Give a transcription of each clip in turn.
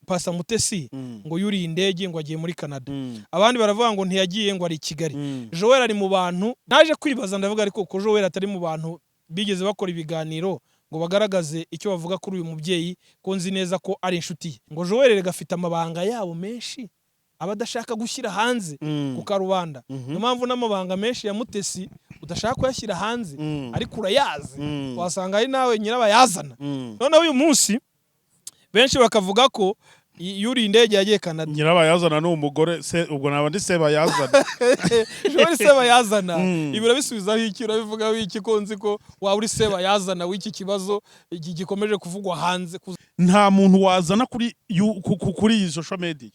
Pastor Mutesi ngo yuriye indege ngo agiye muri Canada, abandi baravuga ngo ntiyagiye, ngo ari i Kigali. Joel ari mu bantu naje kwibaza, ndavuga ariko ko Joel atari mu bantu bigeze bakora ibiganiro ngo bagaragaze icyo bavuga kuri uyu mubyeyi, ko nzi neza ko ari inshuti ye. Ngo Joel rega afite amabanga yabo menshi aba adashaka gushyira hanze ku karubanda. Niyo mpamvu n'amabanga menshi ya Mutesi udashaka kuyashyira hanze, ariko urayazi, wasanga ari nawe nyirabayazana. Noneho uyu munsi benshi bakavuga ko yuriye indege yagiye Canada. Nyirabayazana ni umugore se, ubwo naba ndi sebayazana. Joel sebayazana. Ibi urabisubizaho iki? Urabivugaho iki, ko nzi ko waba uri sebayazana w'iki kibazo iki gikomeje kuvugwa hanze? Nta muntu wazana kuri iyi social media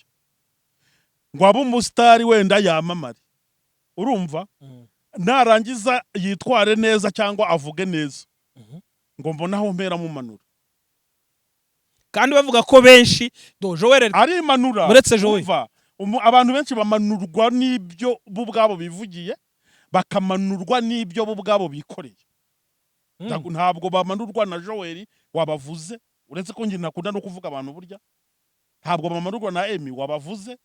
ngo abe umusitari, wenda yamamare, urumva, narangiza yitware neza cyangwa avuge neza, ngo mbone aho mpera mumanura. Kandi bavuga ko benshi do Joel Arimanura. Uretse Joel. Umva, abantu benshi bamanurwa n'ibyo bo ubwabo bivugiye, bakamanurwa n'ibyo bo ubwabo bikoreye. Ntabwo bamanurwa na Joel wabavuze, uretse ko njye ntakunda no kuvuga abantu burya. Ntabwo bamanurwa na Emi wabavuze,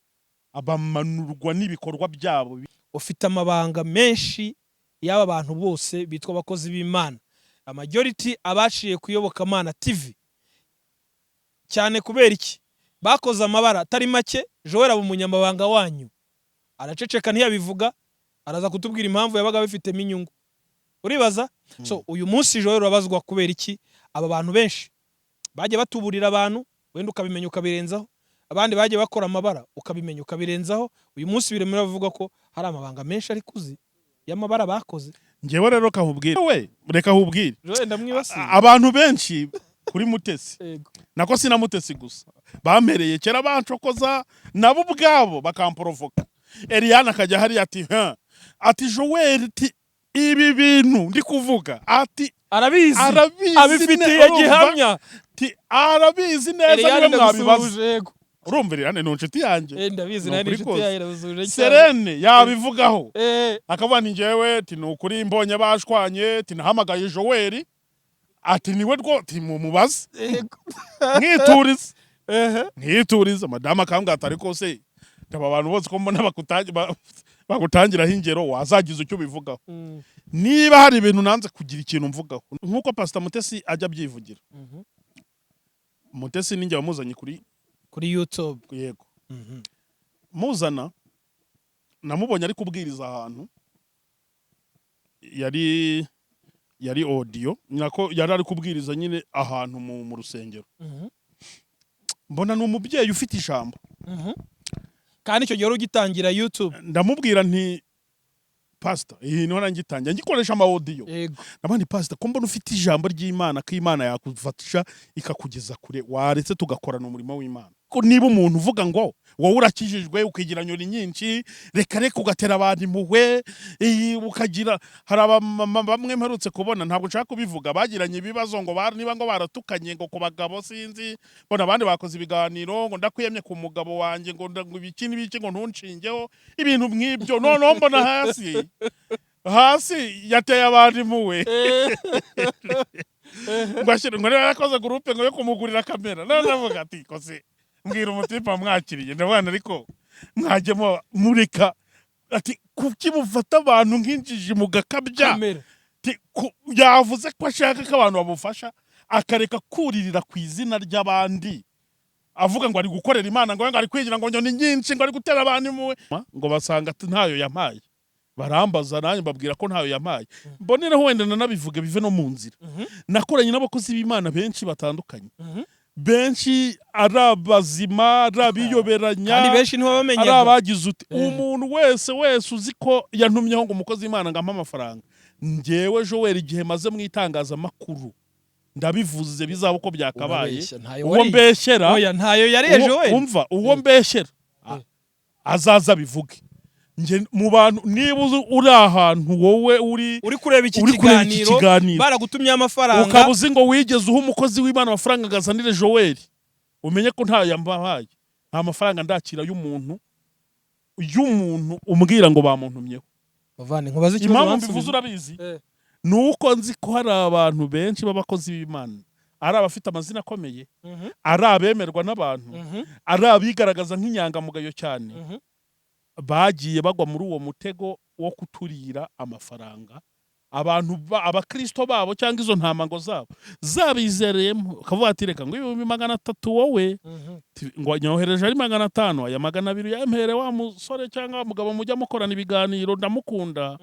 bamanurwa n'ibikorwa byabo. Ufite amabanga menshi y'aba bantu bose bitwa abakozi b'Imana, majority abaciye ku Iyobokamana TV cyane. Kubera iki? Bakoze amabara atari make. Joel aba umunyamabanga wanyu, araceceka ntiyabivuga, araza kutubwira impamvu yabaga abifitemo inyungu. Uribaza so uyu munsi Joel urabazwa kubera iki aba bantu benshi bagiye batuburira abantu, wenda ukabimenya ukabirenzaho, abandi bagiye bakora amabara ukabimenya ukabirenzaho? Uyu munsi birimo biravuga ko hari amabanga menshi ariko uzi y'amabara bakoze. Njyewe rero kahubwire, we reka hubwire. Joel, ndamwibasiye. Abantu benshi kuri Mutesi, nako si na Mutesi gusa, bampereye kera bancokoza, nabo ubwabo bakamporovoka. Eliane akajya hariya ati: "Ha," ati: "Joel," ati: "ibi bintu ndi kuvuga," ati, arabizi, "arabizi abifitiye urumva?" gihamya. Ati: "Arabizi neza." Eliane, niwe mwabibaza. ndagusuhuje, yego. Urumva, Eliane ni inshuti yanjye. Ndabizi. Ni Nawe ni ukuri inshuti kose. yawe, irabusuhuje cyane. Serene yabivugaho, akavuga: "Ni njyewe," ati: "ni ukuri mbonye bashwanye," ati: "nahamagaye Joel," ati: "niwe rwo," ati: "mumubaze." Mwiturize. Mwiturize. Madamu akambwira ati: "Ariko se aba bantu bose ko mbona bagutangiraho ingero, wazagize icyo ubivugaho?" Niba hari ibintu nanze kugira ikintu mvugaho, nk'uko Pastor Mutesi ajya abyivugira, Mutesi ninjye wamuzanye kuri kuri YouTube. Yego. Muzana, namubonye ari kubwiriza ahantu, yari audio, nako yari ari kubwiriza nyine ahantu mu rusengero. Mbona ni umubyeyi ufite ijambo. Kandi icyo gihe wari ugitangira YouTube. Ndamubwira nti: "Pastor," iyi niho nangitangira ngikoresha ama audio. Nabandi: "Pastor, ko mbona ufite ijambo ry'Imana, ko Imana yakufasha ikakugeza kure, waretse tugakorana umurimo w'Imana?" Ko niba umuntu uvuga ngo wowe urakijijwe, ukigira nyoni nyinshi, reka reka, ugatera abantu impuhwe, iyi, ukagira, hari abamama bamwe mperutse kubona, ntabwo nshaka kubivuga, bagiranye ibibazo ngo niba ngo baratukanye ngo ku bagabo, sinzi, mbona abandi bakoze ibiganiro ngo ndakwiyemye ku mugabo wanjye, ngo ibiki n'ibiki, ngo ntunshingeho, ibintu nk'ibyo. Noneho mbona hasi hasi yateye abantu impuhwe, ngo ashyire, ngo niba yarakoze groupe ngo yo kumugurira kamera. None ndavuga ati: "Kose," mbwira umutipe wamwakiriye, ndabona ariko mwajyemo mureka, ati: "Kuki mufata abantu nk'injiji mugakabya?" Kamera. Ati, yavuze ko ashaka ko abantu bamufasha, akareka kuririra ku izina ry'abandi, avuga ngo ari gukorera Imana, ngo ari kwigira ngo nyoni nyinshi, ngo ari gutera abantu impuhwe, ngo basanga ati ntayo yampaye. Barambaza, nanjye mbabwira ko ntayo yampaye. Mbonereho wenda nanabivuge bive no mu nzira. Nakoranye n'abakozi b'Imana benshi batandukanye, benshi ari abazima, ari abiyoberanya, Kandi benshi ari ntibabamenyaga. abagize uti umuntu wese wese uzi ko yantumyeho ngo umukozi w'Imana ngo ampe amafaranga, njyewe Joel, igihe maze mu itangazamakuru, ndabivuze, bizaba uko byakabaye. Urabeshya, ntayo Uwo wariye. mbeshyera, Oya, ntayo yariye Joel. Umva, uwo mbeshyera azaza abivuge. Njye mu bantu, niba uzi uri ahantu wowe uri Uri kureba iki uri kureba iki kiganiro, kiganiro, baragutumye amafaranga, ukaba uzi ngo wigeze uha umukozi w'Imana amafaranga ngo azanire Joel, umenye ko ntayo yampaye. Nta mafaranga ndakira y'umuntu umbwira ngo bamuntumyeho. Bavane, nkubaze ikibazo Impamvu bansubize. mbivuze urabizi? Eh. Ni uko nzi ko hari abantu benshi b'abakozi b'Imana. Ari abafite amazina akomeye, ari abemerwa n'abantu, ari abigaragaza nk'inyangamugayo cyane, bagiye bagwa muri uwo mutego wo kuturira amafaranga. Abantu abakristo babo cyangwa izo ntamango zabo zabizereyemo, ukavuga ati: "Reka ngo 300,000 wowe," ngo nyohereje ari 500, aya 200 yampere wa musore cyangwa wa mugabo mujya mukorana ibiganiro, ndamukunda.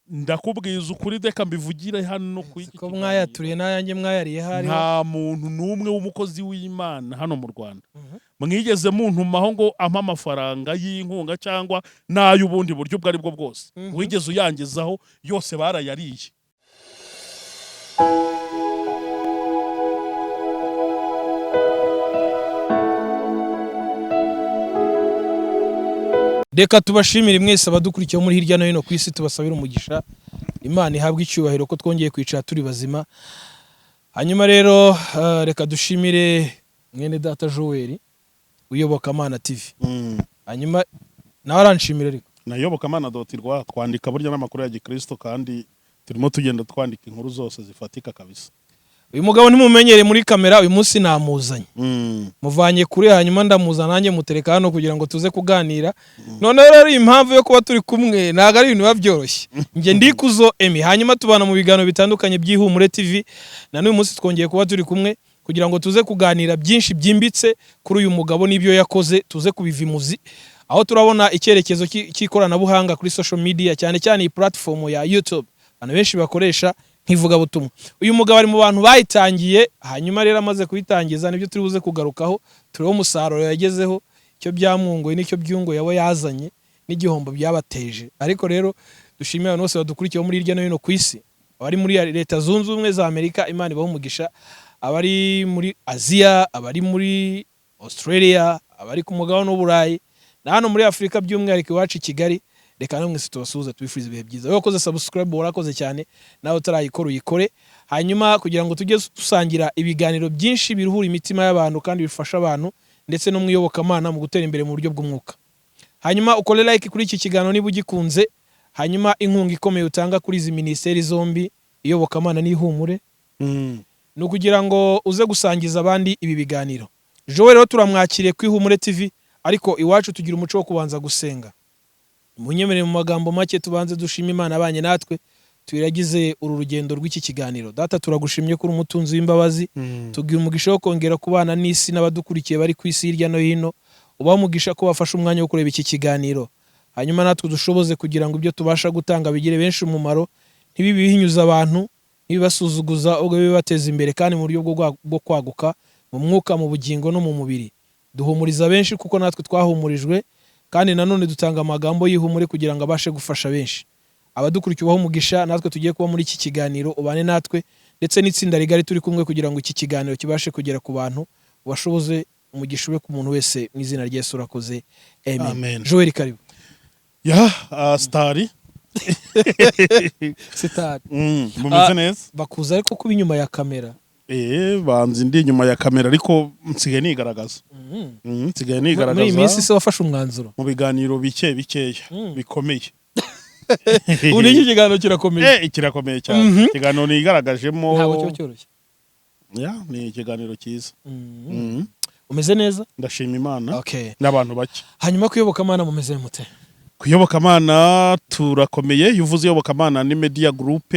Ndakubwiza ukuri, reka mbivugire hano ku iki ko kiganiro. Mwayaturiye n'ayanjye mwayariye hariho. Nta muntu n'umwe w'umukozi w'Imana hano mu Rwanda mwigeze muntumaho ngo ampe amafaranga y'inkunga cyangwa n'ay'ubundi buryo ubwo ari bwo bwose wigeze uyangezaho. Yose barayariye. Reka tubashimire mwese abadukurikiye muri hirya no hino ku isi, tubasabire umugisha. Imana ihabwe icyubahiro ko twongeye kwicara turi bazima. Hanyuma rero reka dushimire mwene data Joel Uyobokamana TV. Hanyuma nawe aranshimira ariko. Na iyobokamana.rw twandika burya n'amakuru ya gikristo, kandi turimo tugenda twandika inkuru zose zifatika kabisa. Uyu mugabo ntimumenyere muri kamera, uyu munsi namuzanye, muvanye kure, hanyuma ndamuzana nanjye mutereka hano kugira ngo tuze kuganira. Noneho rero impamvu yo kuba turi kumwe ntabwo ari ibintu biba byoroshye. Njye ndikuzo Emi, hanyuma tubana mu biganiro bitandukanye by'Ihumure TV, na n'uyu munsi twongeye kuba turi kumwe kugira ngo tuze kuganira byinshi byimbitse kuri uyu mugabo n'ibyo yakoze, tuze kubiva imuzi, aho turabona icyerekezo cy'ikoranabuhanga kuri social media, cyane cyane iyi platform ya YouTube abantu benshi bakoresha nk'ivugabutumwa. Uyu mugabo ari mu bantu bayitangiye, hanyuma rero amaze kuyitangiza nibyo turi buze kugarukaho, turebe umusaruro yagezeho, icyo byamwunguye n'icyo byunguye abo yazanye n'igihombo byabateje. Ariko rero dushimire abantu bose badukurikiye bo muri hirya no hino ku isi, abari muri Leta Zunze Ubumwe za Amerika, Imana ibahe umugisha, abari muri Aziya, abari muri Australia, abari ku mugabane w'Uburayi na hano muri Afurika, by'umwihariko iwacu i Kigali. Reka namwe mwese tubasuhuze, tubifurize ibihe byiza. Wowe wakoze subscribe, warakoze cyane. Nawe utarayikora, uyikore, hanyuma kugira ngo tujye dusangira ibiganiro byinshi biruhura imitima y'abantu kandi bifasha abantu ndetse no mu iyobokamana mu gutera imbere mu buryo bw'umwuka. Hanyuma ukore like kuri iki kiganiro niba ugikunze. Hanyuma inkunga ikomeye utanga kuri izi minisiteri zombi, Iyobokamana n'Ihumure, ni ukugira ngo uze gusangiza abandi ibi biganiro. Joel rero turamwakiriye ku Ihumure TV, ariko iwacu tugira umuco wo kubanza gusenga. Munyemerere mu magambo make tubanze dushime Imana abanye natwe, tuyiragize uru rugendo rw'iki kiganiro. Data, turagushimye ko uri umutunzi w'imbabazi. Tugira umugisha wo kongera kubana n'isi n'abadukurikiye bari ku isi hirya no hino. Ubahe umugisha ko bafashe umwanya wo kureba iki kiganiro, hanyuma natwe dushoboze kugira ngo ibyo tubasha gutanga bigire benshi umumaro, ntibibihinyuza abantu, ntibibasuzuguza, ahubwo bibateza imbere kandi mu buryo bwo kwaguka mu mwuka, mu bugingo no mu mubiri. Duhumuriza benshi kuko natwe twahumurijwe, kandi nanone dutanga amagambo y'ihumure kugira ngo abashe gufasha benshi. Abadukurikiye ubahe umugisha. Natwe tugiye kuba muri iki kiganiro, ubane natwe ndetse n'itsinda rigari turi kumwe kugira ngo iki kiganiro kibashe kugera ku bantu. Ubashoboze, umugisha ube ku muntu wese, mu izina rya Yesu urakoze, amen. Amen. Joel, karibu. Ya sitari. Sitari. Mumeze neza? Bakuza ariko kuba inyuma ya kamera. Banzi ndi inyuma ya kamera, ariko nsigaye nigaragaza. Nsigaye Muri iyi nigaragaza. minsi se wafashe umwanzuro? Mu biganiro bike bikeya bikomeye. Ubu n'iki kiganiro kirakomeye. Kirakomeye cyane. Ikiganiro nigaragajemo. Ntabwo kiba cyoroshye. Ya, ni ikiganiro cyiza. Umeze neza? Ndashima Imana n'abantu bake. Hanyuma ku Iyobokamana mumeze mute? Ku Iyobokamana turakomeye. Iyo uvuze Iyobokamana, ni media group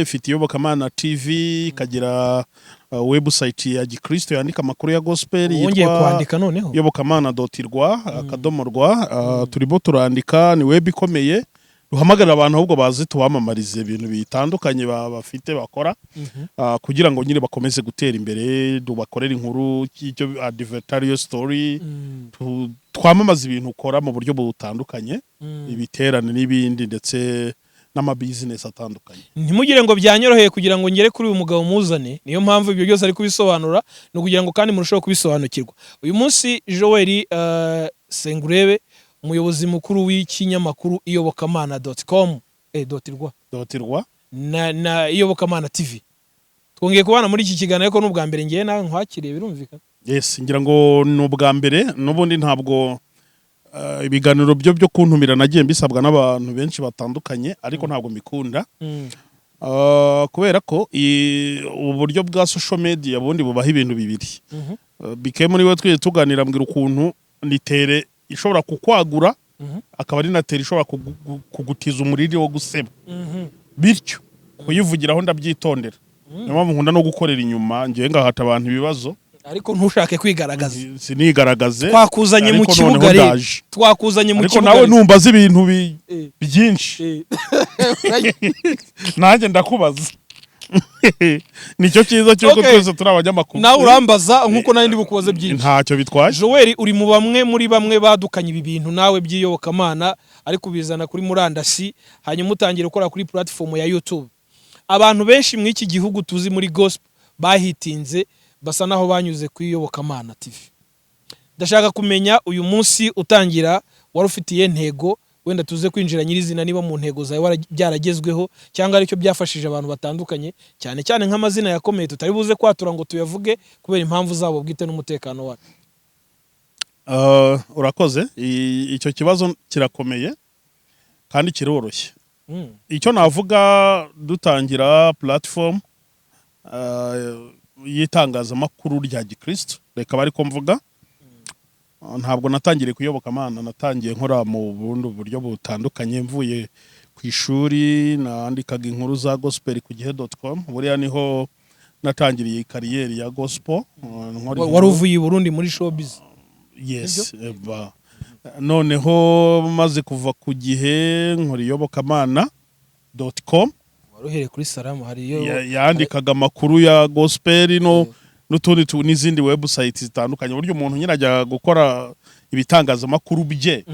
ifite Iyobokamana TV, ikagira website ya gikristo yandika amakuru ya gospel Wongeye yitwa kwandika noneho? iyobokamana.rwa akadomo rwa. Turimo turandika, ni web ikomeye. Duhamagarira abantu ahubwo baze tubamamarize ibintu bitandukanye bafite bakora, kugira ngo nyine bakomeze gutera imbere, tubakorere inkuru y'icyo advertorial story, twamamaza ibintu ukora mu buryo butandukanye, ibiterane n'ibindi, ndetse n'amabizinesi atandukanye. Ntimugire ngo byanyoroheye kugira ngo ngere kuri uyu mugabo muzane. Niyo mpamvu ibyo byose ari kubisobanura, ni ukugira ngo kandi murusheho kubisobanukirwa. Uyu munsi Joel Sengurebe, umuyobozi mukuru w'ikinyamakuru iyobokamana.com .rwa .rwa. na Iyobokamana TV, twongeye kubana muri iki kiganiro, ariko n'ubwa mbere ngiye nawe nkwakiriye, birumvikana. Yes, ngira ngo ni ubwa mbere. N'ubundi ntabwo ibiganiro byo kuntumira nagiye mbisabwa n'abantu benshi batandukanye, ariko ntabwo mbikunda. Kubera ko uburyo bwa social media bundi bubaho ibintu bibiri. Bike muri we twese tuganira, mbwira ukuntu ni terrain ishobora kukwagura, akaba ari na terrain ishobora kugutiza umuriri wo guseba. Bityo kuyivugiraho ndabyitondera. Niyo mpamvu nkunda no gukorera inyuma, ngewe ngahata abantu ibibazo. Ariko ntushake kwigaragaza. Sinigaragaze. Twakuzanye mu Ariko kibuga noneho rero. ndaje. Twakuzanye mu Ariko kibuga nawe rero. numbaza ibintu byinshi, nanjye ndakubaza. Nicyo cyiza cy'uko twese turi abanyamakuru. Nawe urambaza nk'uko nari ndi bukubaze byinshi. Ntacyo bitwaje. Joel, uri mu bamwe muri bamwe badukanye ibi bintu nawe by'iyobokamana, ariko ubizana kuri murandasi, hanyuma utangira gukora kuri platform ya YouTube. Abantu benshi mu iki gihugu tuzi muri gospel bahitinze basa naho banyuze ku Iyobokamana TV. Ndashaka kumenya, uyu munsi utangira wari ufitiye ntego? Wenda tuze kwinjira nyirizina niba mu ntego zawe byaragezweho cyangwa aricyo byafashije abantu batandukanye, cyane cyane nk'amazina yakomeye tutari buze kwatura ngo tuyavuge kubera impamvu zabo bwite n'umutekano wacu. Urakoze. Icyo kibazo kirakomeye kandi kiroroshye. Icyo navuga, dutangira platform y'itangazamakuru rya gikristo, reka bari ko mvuga, ntabwo natangiriye kuyoboka Imana. Natangiye nkora mu bundi buryo butandukanye. Mvuye ku ishuri nandikaga inkuru za gospel ku gihe.com. Buriya niho natangiriye career ya gospel, nkora Wari inkuru. uvuye i Burundi muri showbiz? Yes. Noneho maze kuva ku Gihe, nkora iyobokamana.com. Wari uhereye kuri Salamu, hari iyo Yandikaga amakuru ya gospel no n'utundi n'izindi website zitandukanye. Buryo umuntu nyine ajya gukora ibitangazamakuru bye,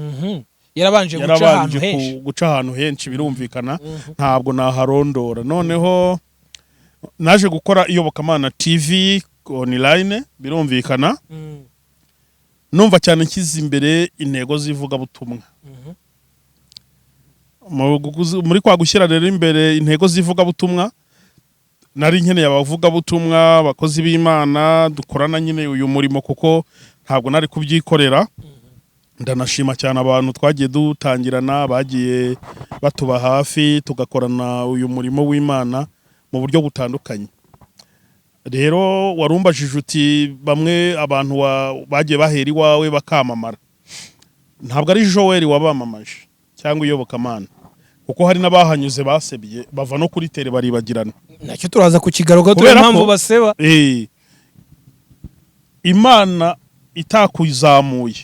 Yarabanje guca ahantu yarabanje henshi. guca ahantu henshi, birumvikana. Ntabwo naharondora. Noneho naje gukora Iyobokamana TV online, birumvikana, numva cyane nshyize imbere intego z'ivugabutumwa. Muri kwa gushyira rero imbere intego z'ivugabutumwa, nari nkeneye abavugabutumwa, abakozi b'Imana dukorana nyine uyu murimo, kuko ntabwo nari kubyikorera. Ndanashima cyane abantu twagiye dutangirana, bagiye batuba hafi, tugakorana uyu murimo w'Imana mu buryo butandukanye. Rero warumbajije uti bamwe abantu bagiye bahera iwawe bakamamara. Ntabwo ari Joel wabamamaje cyangwa Iyobokamana, kuko hari n'abahanyuze basebye, bava no kuri terrain baribagirana. Nacyo turaza kukigaruka, turebe Kubera impamvu baseba. Imana itakuzamuye,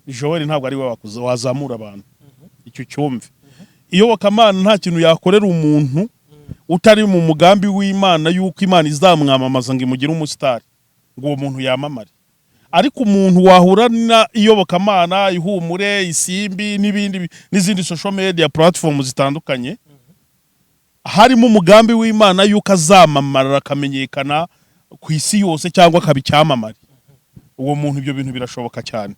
Joel ntabwo ari we wazamura abantu. Icyo cyumve. Iyobokamana nta kintu yakorera umuntu utari mu mugambi w'Imana yuko Imana izamwamamaza ngo imugire umusitari, ngo uwo muntu yamamare. Ariko umuntu wahura na Iyobokamana, Ihumure, Isimbi n'ibindi n'izindi social media platform zitandukanye, harimo umugambi w'Imana yuko azamamara, akamenyekana ku isi yose cyangwa akaba icyamamare, uwo muntu ibyo bintu birashoboka cyane.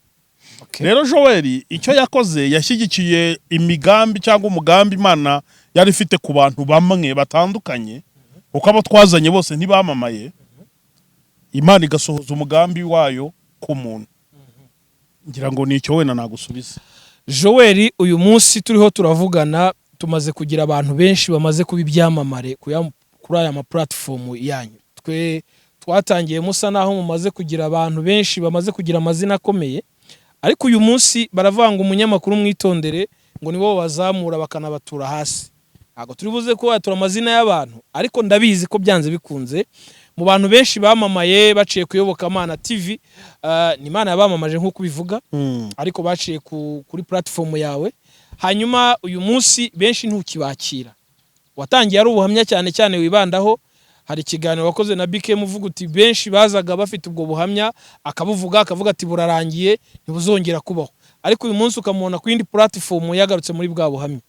Rero Joel icyo yakoze, yashyigikiye imigambi cyangwa umugambi Imana yari ifite ku bantu bamwe batandukanye, kuko abo twazanye bose ntibamamaye. Imana igasohoza umugambi wayo ku muntu. Ngira ngo ni icyo wenda nagusubiza. Joel, uyu munsi turiho turavugana, tumaze kugira abantu benshi bamaze kuba ibyamamare kuri aya ma platform yanyu. Twe twatangiye musa naho mumaze kugira abantu benshi bamaze kugira amazina akomeye, ariko uyu munsi baravuga ngo umunyamakuru mwitondere, ngo nibo bazamura bakanabatura hasi. Ntabwo turi buze ko watura amazina y'abantu, ariko ndabizi ko byanze bikunze mu bantu benshi bamamaye baciye ku Iyobokamana TV, ni Imana yabamamaje nk'uko ubivuga, ariko baciye kuri platform yawe. Hanyuma uyu munsi benshi ntukibakira. Watangiye ari ubuhamya cyane cyane wibandaho. Hari ikiganiro wakoze na BKM uvuga uti benshi bazaga bafite ubwo buhamya, akabuvuga, akavuga ati burarangiye, ntibuzongera kubaho. Ariko uyu munsi ukamubona ku yindi platform yagarutse muri bwa buhamya.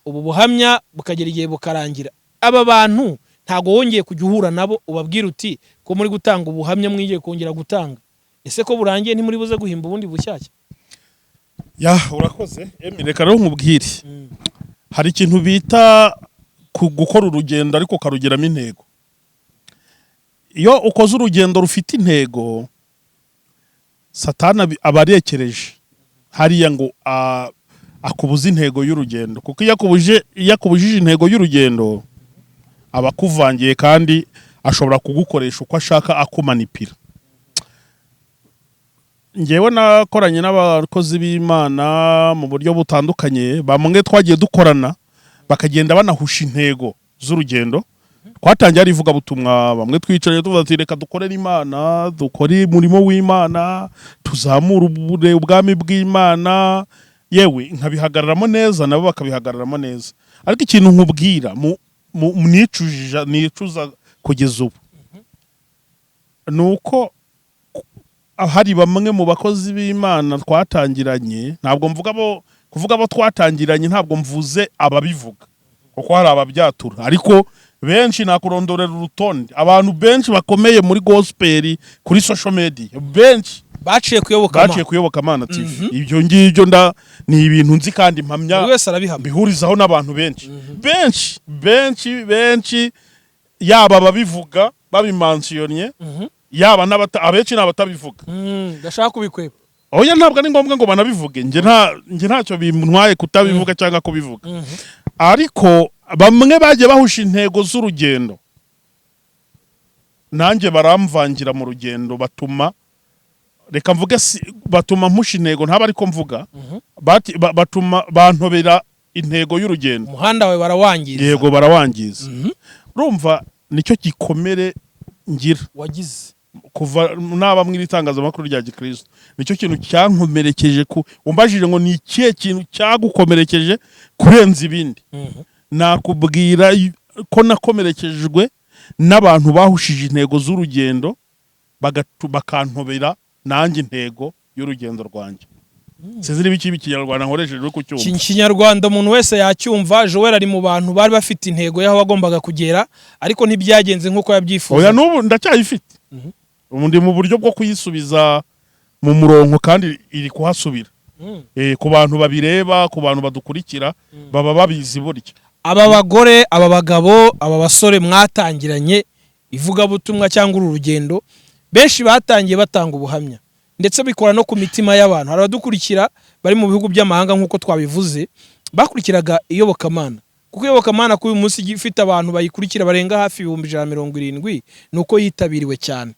Ubu buhamya bukagera igihe bukarangira. Aba bantu ntabwo wongeye kujya uhura nabo ubabwira uti ko muri gutanga ubuhamya mwigiye kongera gutanga? Ese ko burangiye, ntimuri buze guhimba ubundi bushyashya? Ya, urakoze Emi. Reka rero nkubwire, hari ikintu bita gukora urugendo ariko ukarugeramo intego. Iyo ukoze urugendo rufite intego, Satani aba arekereje hariya ngo akubuze intego y'urugendo, kuko iyo akubujije intego y'urugendo Aba akuvangiye kandi ashobora kugukoresha uko ashaka, akumanipira. Ngewe nakoranye n'abakozi b'Imana mu buryo butandukanye. Bamwe twagiye dukorana bakagenda banahusha intego z'urugendo twatangiye ari ivugabutumwa. Bamwe twicaye tuvuga ati: "Reka dukorere Imana, dukore umurimo w'Imana, tuzamure ubwami bw'Imana." Yewe, nkabihagararamo neza, nabo bakabihagararamo neza. Ariko ikintu nkubwira nicuza kugeza ubu ni uko hari bamwe mu bakozi b'Imana twatangiranye, ntabwo mvuga abo, kuvuga abo twatangiranye ntabwo mvuze ababivuga, kuko hari ababyatura, ariko benshi nakurondorera urutonde, abantu benshi bakomeye muri gospel kuri social media, benshi baciye kuyoboka. Baciye kuyoboka Mana TV. Ibyo ngibyo ni ibintu nzi kandi mpamya, Buri wese arabihamya. mbihurizaho n'abantu benshi, benshi, benshi, benshi, yaba ababivuga babimansiyonnye, yaba n'abata, abenshi ni abatabivuga. Ndashaka kubikweba. Oya, ntabwo ari ngombwa ngo banabivuge. Njye ntacyo bintwaye kutabivuga cyangwa kubivuga. Ariko bamwe bagiye bahusha intego z'urugendo, nanjye baramvangira mu rugendo, batuma, reka mvuge batuma mpusha intego, ntaba ariko mvuga. Batuma bantobera intego y'urugendo. Umuhanda wawe barawangiza. Yego, barawangiza. Urumva nicyo gikomere ngira wagize kuva naba mu itangazamakuru rya gikristo. Nicyo kintu cyankomerekeje. Ku umbajije ngo ni ikihe kintu cyagukomerekeje kurenza ibindi, nakubwira ko nakomerekejwe n'abantu bahushije intego z'urugendo, bakantobera nanjye intego y'urugendo rwanjye. Sinzi niba ikibi Ikinyarwanda nkoresheje uri kucyumva. Kinyarwanda umuntu wese yacyumva. Joel ari mu bantu bari bafite intego y'aho bagombaga kugera, ariko ntibyagenze nk'uko Oya, yabyifuzaga. n'ubu ndacyayifite. Ubu ndi mu buryo bwo kuyisubiza mu murongo kandi iri kuhasubira. Ku bantu babireba, ku bantu badukurikira, baba babizi burya. Aba bagore, aba bagabo, aba basore mwatangiranye ivugabutumwa cyangwa uru rugendo, benshi batangiye batanga ubuhamya, ndetse bikora no ku mitima y'abantu. Hari abadukurikira bari mu bihugu by'amahanga, nk'uko twabivuze, bakurikiraga iyobokamana, kuko iyobokamana kuri uyu munsi ifite abantu bayikurikira barenga hafi 170,000, ni uko yitabiriwe cyane.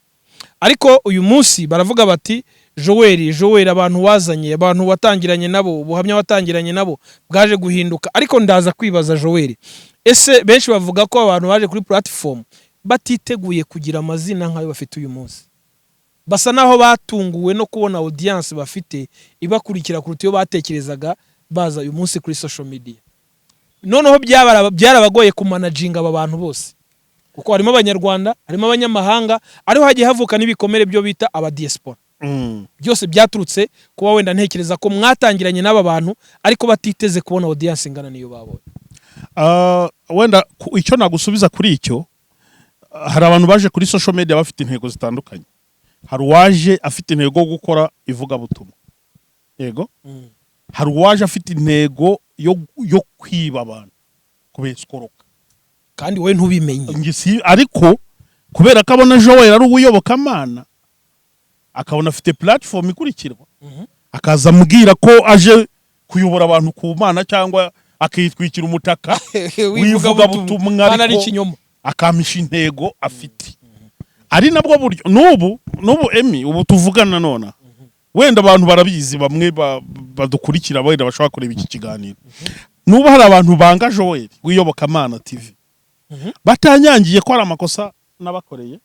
Ariko uyu munsi baravuga bati: "Joel, Joel, abantu wazanye, abantu watangiranye nabo, ubuhamya watangiranye nabo bwaje guhinduka." Ariko ndaza kwibaza, Joel, ese benshi bavuga ko abantu baje kuri platform batiteguye kugira amazina nk'ayo bafite uyu munsi, basa naho batunguwe no kubona audience bafite ibakurikira kuruta iyo batekerezaga baza uyu munsi kuri social media. Noneho byarabagoye kumanaginga aba bantu bose, kuko harimo Abanyarwanda, harimo abanyamahanga, ariho hagiye havuka n'ibikomere byo bita aba diaspora. Byose byaturutse kuba wenda ntekereza ko mwatangiranye n'aba bantu, ariko batiteze kubona audience ingana niyo babonye. Ah, wenda icyo nagusubiza kuri icyo, hari abantu baje kuri social media bafite intego zitandukanye. Hari uwaje afite intego yo gukora ivugabutumwa, yego. Hari uwaje afite intego yo kwiba abantu, kubesikoroka. Kandi wowe ntubimenye. Njye ariko kubera ko abona Joel ari uwuyobokamana, akabona afite platform ikurikirwa, akaza ambwira ko aje kuyobora abantu ku Mana, cyangwa akitwikira umutaka w'ivugabutumwa, kandi ari ariko ikinyoma. akampisha intego afite. Ari nabwo buryo n'ubu emi ubu tuvugana nona, wenda abantu barabizi, bamwe badukurikira wenda bashobora kureba iki kiganiro, n'ubu hari abantu banga Joel w'iyobokamana TV, batanyangiye ko hari amakosa nabakoreye,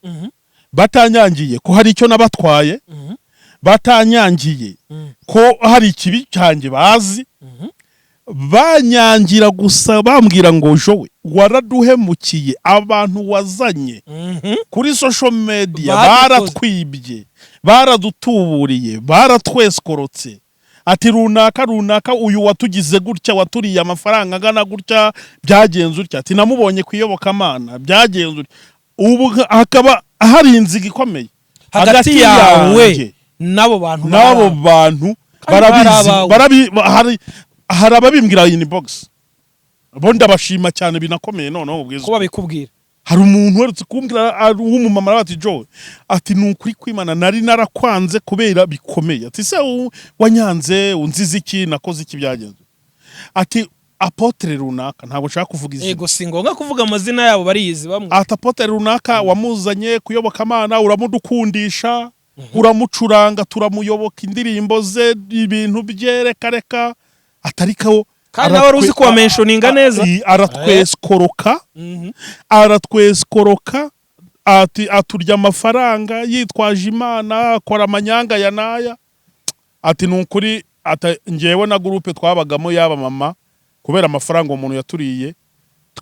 batanyangiye ko hari icyo nabatwaye, batanyangiye ko hari ikibi cyanjye bazi. Banyangira gusa bambwira ngo: "Jowe, waraduhemukiye, abantu wazanye kuri social media Babikoze. baratwibye, baradutuburiye, baratweskorotse." Ati: "Runaka runaka, uyu watugize gutya, waturiye amafaranga angana gutya, byagenze utya." Ati: "Namubonye ku iyobokamana, byagenze utya." Ubu hakaba hari inziga ikomeye hagati yawe yanjye n'abo bantu. N'abo bantu. Kandi barabizi. bari abawe. Hari ababimbwira inbox, bo ndabashima cyane binakomeye. Noneho ubwiza ko babikubwira. Hari umuntu uherutse kumbwira ari w'umumama, aravuga ati: "Joe," ati, "ni ukuri kwimana nari narakwanze kubera bikomeye." Ati: "Se wanyanze unziza iki? Nakoze iki? Byagenze?" Ati: Apôtre runaka, ntabwo nshaka kuvuga izina. Ego, si ngombwa kuvuga amazina yabo, bariyizi bamwe. Ati apôtre runaka wamuzanye kuyobokamana, uramudukundisha, uramucuranga, turamuyoboka, indirimbo ze, ibintu bye, reka reka, atariko. Kandi nawe wari uzi kuba-mentioninga neza. Aratwesikoroka, aratwesikoroka, ati aturya amafaranga yitwaje Imana, akora amanyanga ya naya. Ati ni ukuri, ati ngewe na groupe twabagamo yaba mama, kubera amafaranga uwo muntu yaturiye,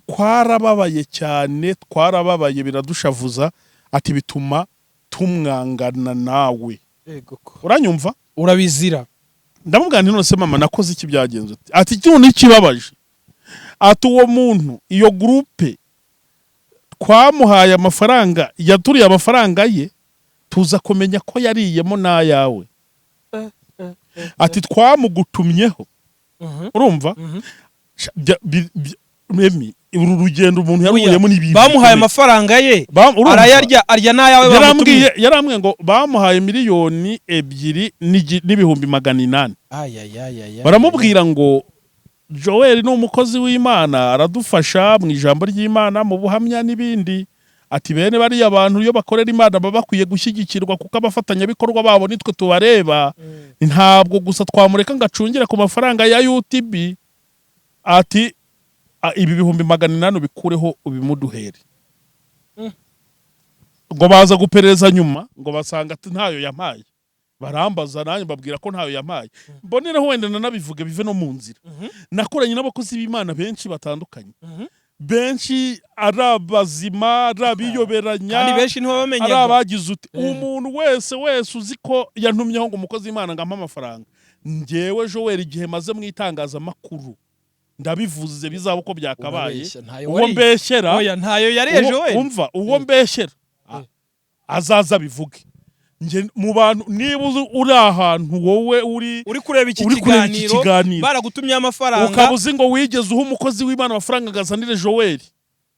twarababaye cyane, twarababaye, biradushavuza. Ati bituma tumwangana nawe. Ego ko. Uranyumva? Urabizira. Ndamubwira nti: "None se mama, nakoze iki? Byagenze ute?" Ati none ikibabaje, ati uwo muntu, iyo groupe twamuhaye amafaranga, yaturiye amafaranga ye, tuza kumenya ko yariyemo n'ayawe. Ati twamugutumyeho. Urumva? Emi, uru rugendo umuntu yaruyemo n'ibintu Bamuhaye bikomeye. amafaranga ye, Urumva? arayarya, arya n'ayawe bamutumye. Yarambwiye ngo bamuhaye 2,800,000. Ayayayaya. Baramubwira ngo Joel ni umukozi w'Imana, aradufasha mu ijambo ry'Imana, mu buhamya n'ibindi. Ati bene bariya bantu iyo bakorera Imana baba bakwiye gushyigikirwa, kuko abafatanyabikorwa babo nitwe tubareba. Ntabwo gusa twamureka ngo acungire ku mafaranga ya UTB. Ati ibi 800,000 ubikureho, ubimuduhere. Ngo baza guperereza nyuma, ngo basanga ati ntayo yampaye. Barambaza, nanjye mbabwira ko ntayo yampaye. Mbonereho wenda nanabivuge bive no mu nzira. Nakoranye n'abakozi b'Imana benshi batandukanye, benshi ari abazima, ari abiyoberanya, Kandi benshi ari ntibabamenyaga. abagize uti. Umuntu wese wese uzi ko yantumyeho ngo umukozi w'Imana ngo ampe amafaranga, njyewe Joel, igihe maze mu itangazamakuru, ndabivuze, bizaba uko byakabaye. Urabeshya, ntayo Uwo wariye. mbeshyera, Oya, ntayo yariye Joel. Umva, uwo mbeshyera azaza abivuge. Njye mu bantu, niba uzi uri ahantu wowe uri Uri kureba iki uri kureba iki kiganiro, kiganiro, baragutumye amafaranga, ukaba uzi ngo wigeze uha umukozi w'Imana amafaranga ngo azanire Joel,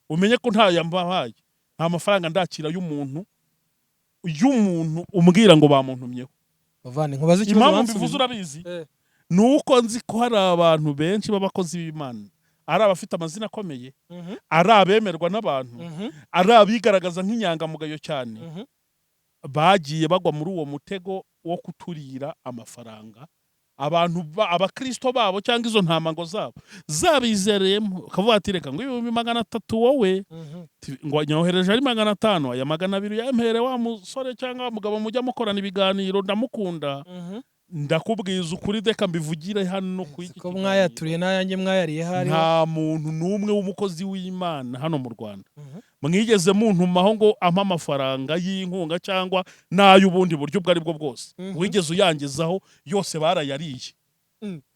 umenye ko ntayo yambahaye. Nta mafaranga ndakira y'umuntu umbwira ngo bamuntumyeho. Bavane, nkubaze ikibazo, Impamvu bansubize. mbivuze urabizi, ni uko nzi ko hari abantu benshi b'abakozi b'Imana, ari abafite amazina akomeye, ari abemerwa n'abantu, ari abigaragaza nk'inyangamugayo cyane, bagiye bagwa muri uwo mutego wo kuturira amafaranga. Abantu abakristo babo cyangwa izo ntamango zabo zabizereyemo, ukavuga ati reka ngo 300,000 wowe, ngo nyohereje ari 500, aya 200 yampere wa musore cyangwa wa mugabo mujya mukorana ibiganiro, ndamukunda. Ndakubwiza ukuri, reka mbivugire hano ku iki Ko kiganiro. mwayaturiye n'ayanjye mwayariye hariho. Nta muntu n'umwe w'umukozi w'Imana hano mu Rwanda mwigeze muntumaho ngo ampe amafaranga y'inkunga cyangwa n'ay'ubundi buryo ubwo ari bwo bwose wigeze uyangezaho. Yose barayariye.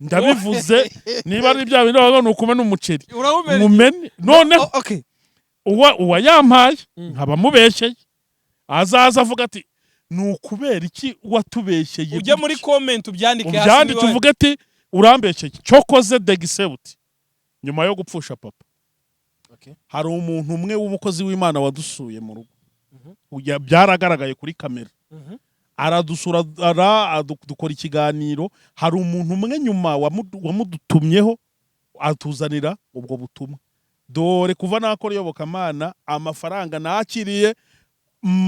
Ndabivuze, niba ari bya bindi bavuga ni ukumena umuceri, Urawumena. Mumene noneho. Oh, okay. Uwayampaye nkaba mubeshyeye, azaza avuga ati ni ukubera iki watubeshyeye Ujye muri gutya?" comment ubyandike hasi. Ubyandike, niba- uvuge ati urambeshyeye. Cyokoze degisewuti nyuma yo gupfusha papa, hari umuntu umwe w'umukozi w'Imana wadusuye mu rugo. Byaragaragaye kuri kamera. Aradusura, dukora ikiganiro. Hari umuntu umwe nyuma wamudutumyeho, atuzanira ubwo butumwa. Dore kuva nakora iyobokamana, amafaranga nakiriye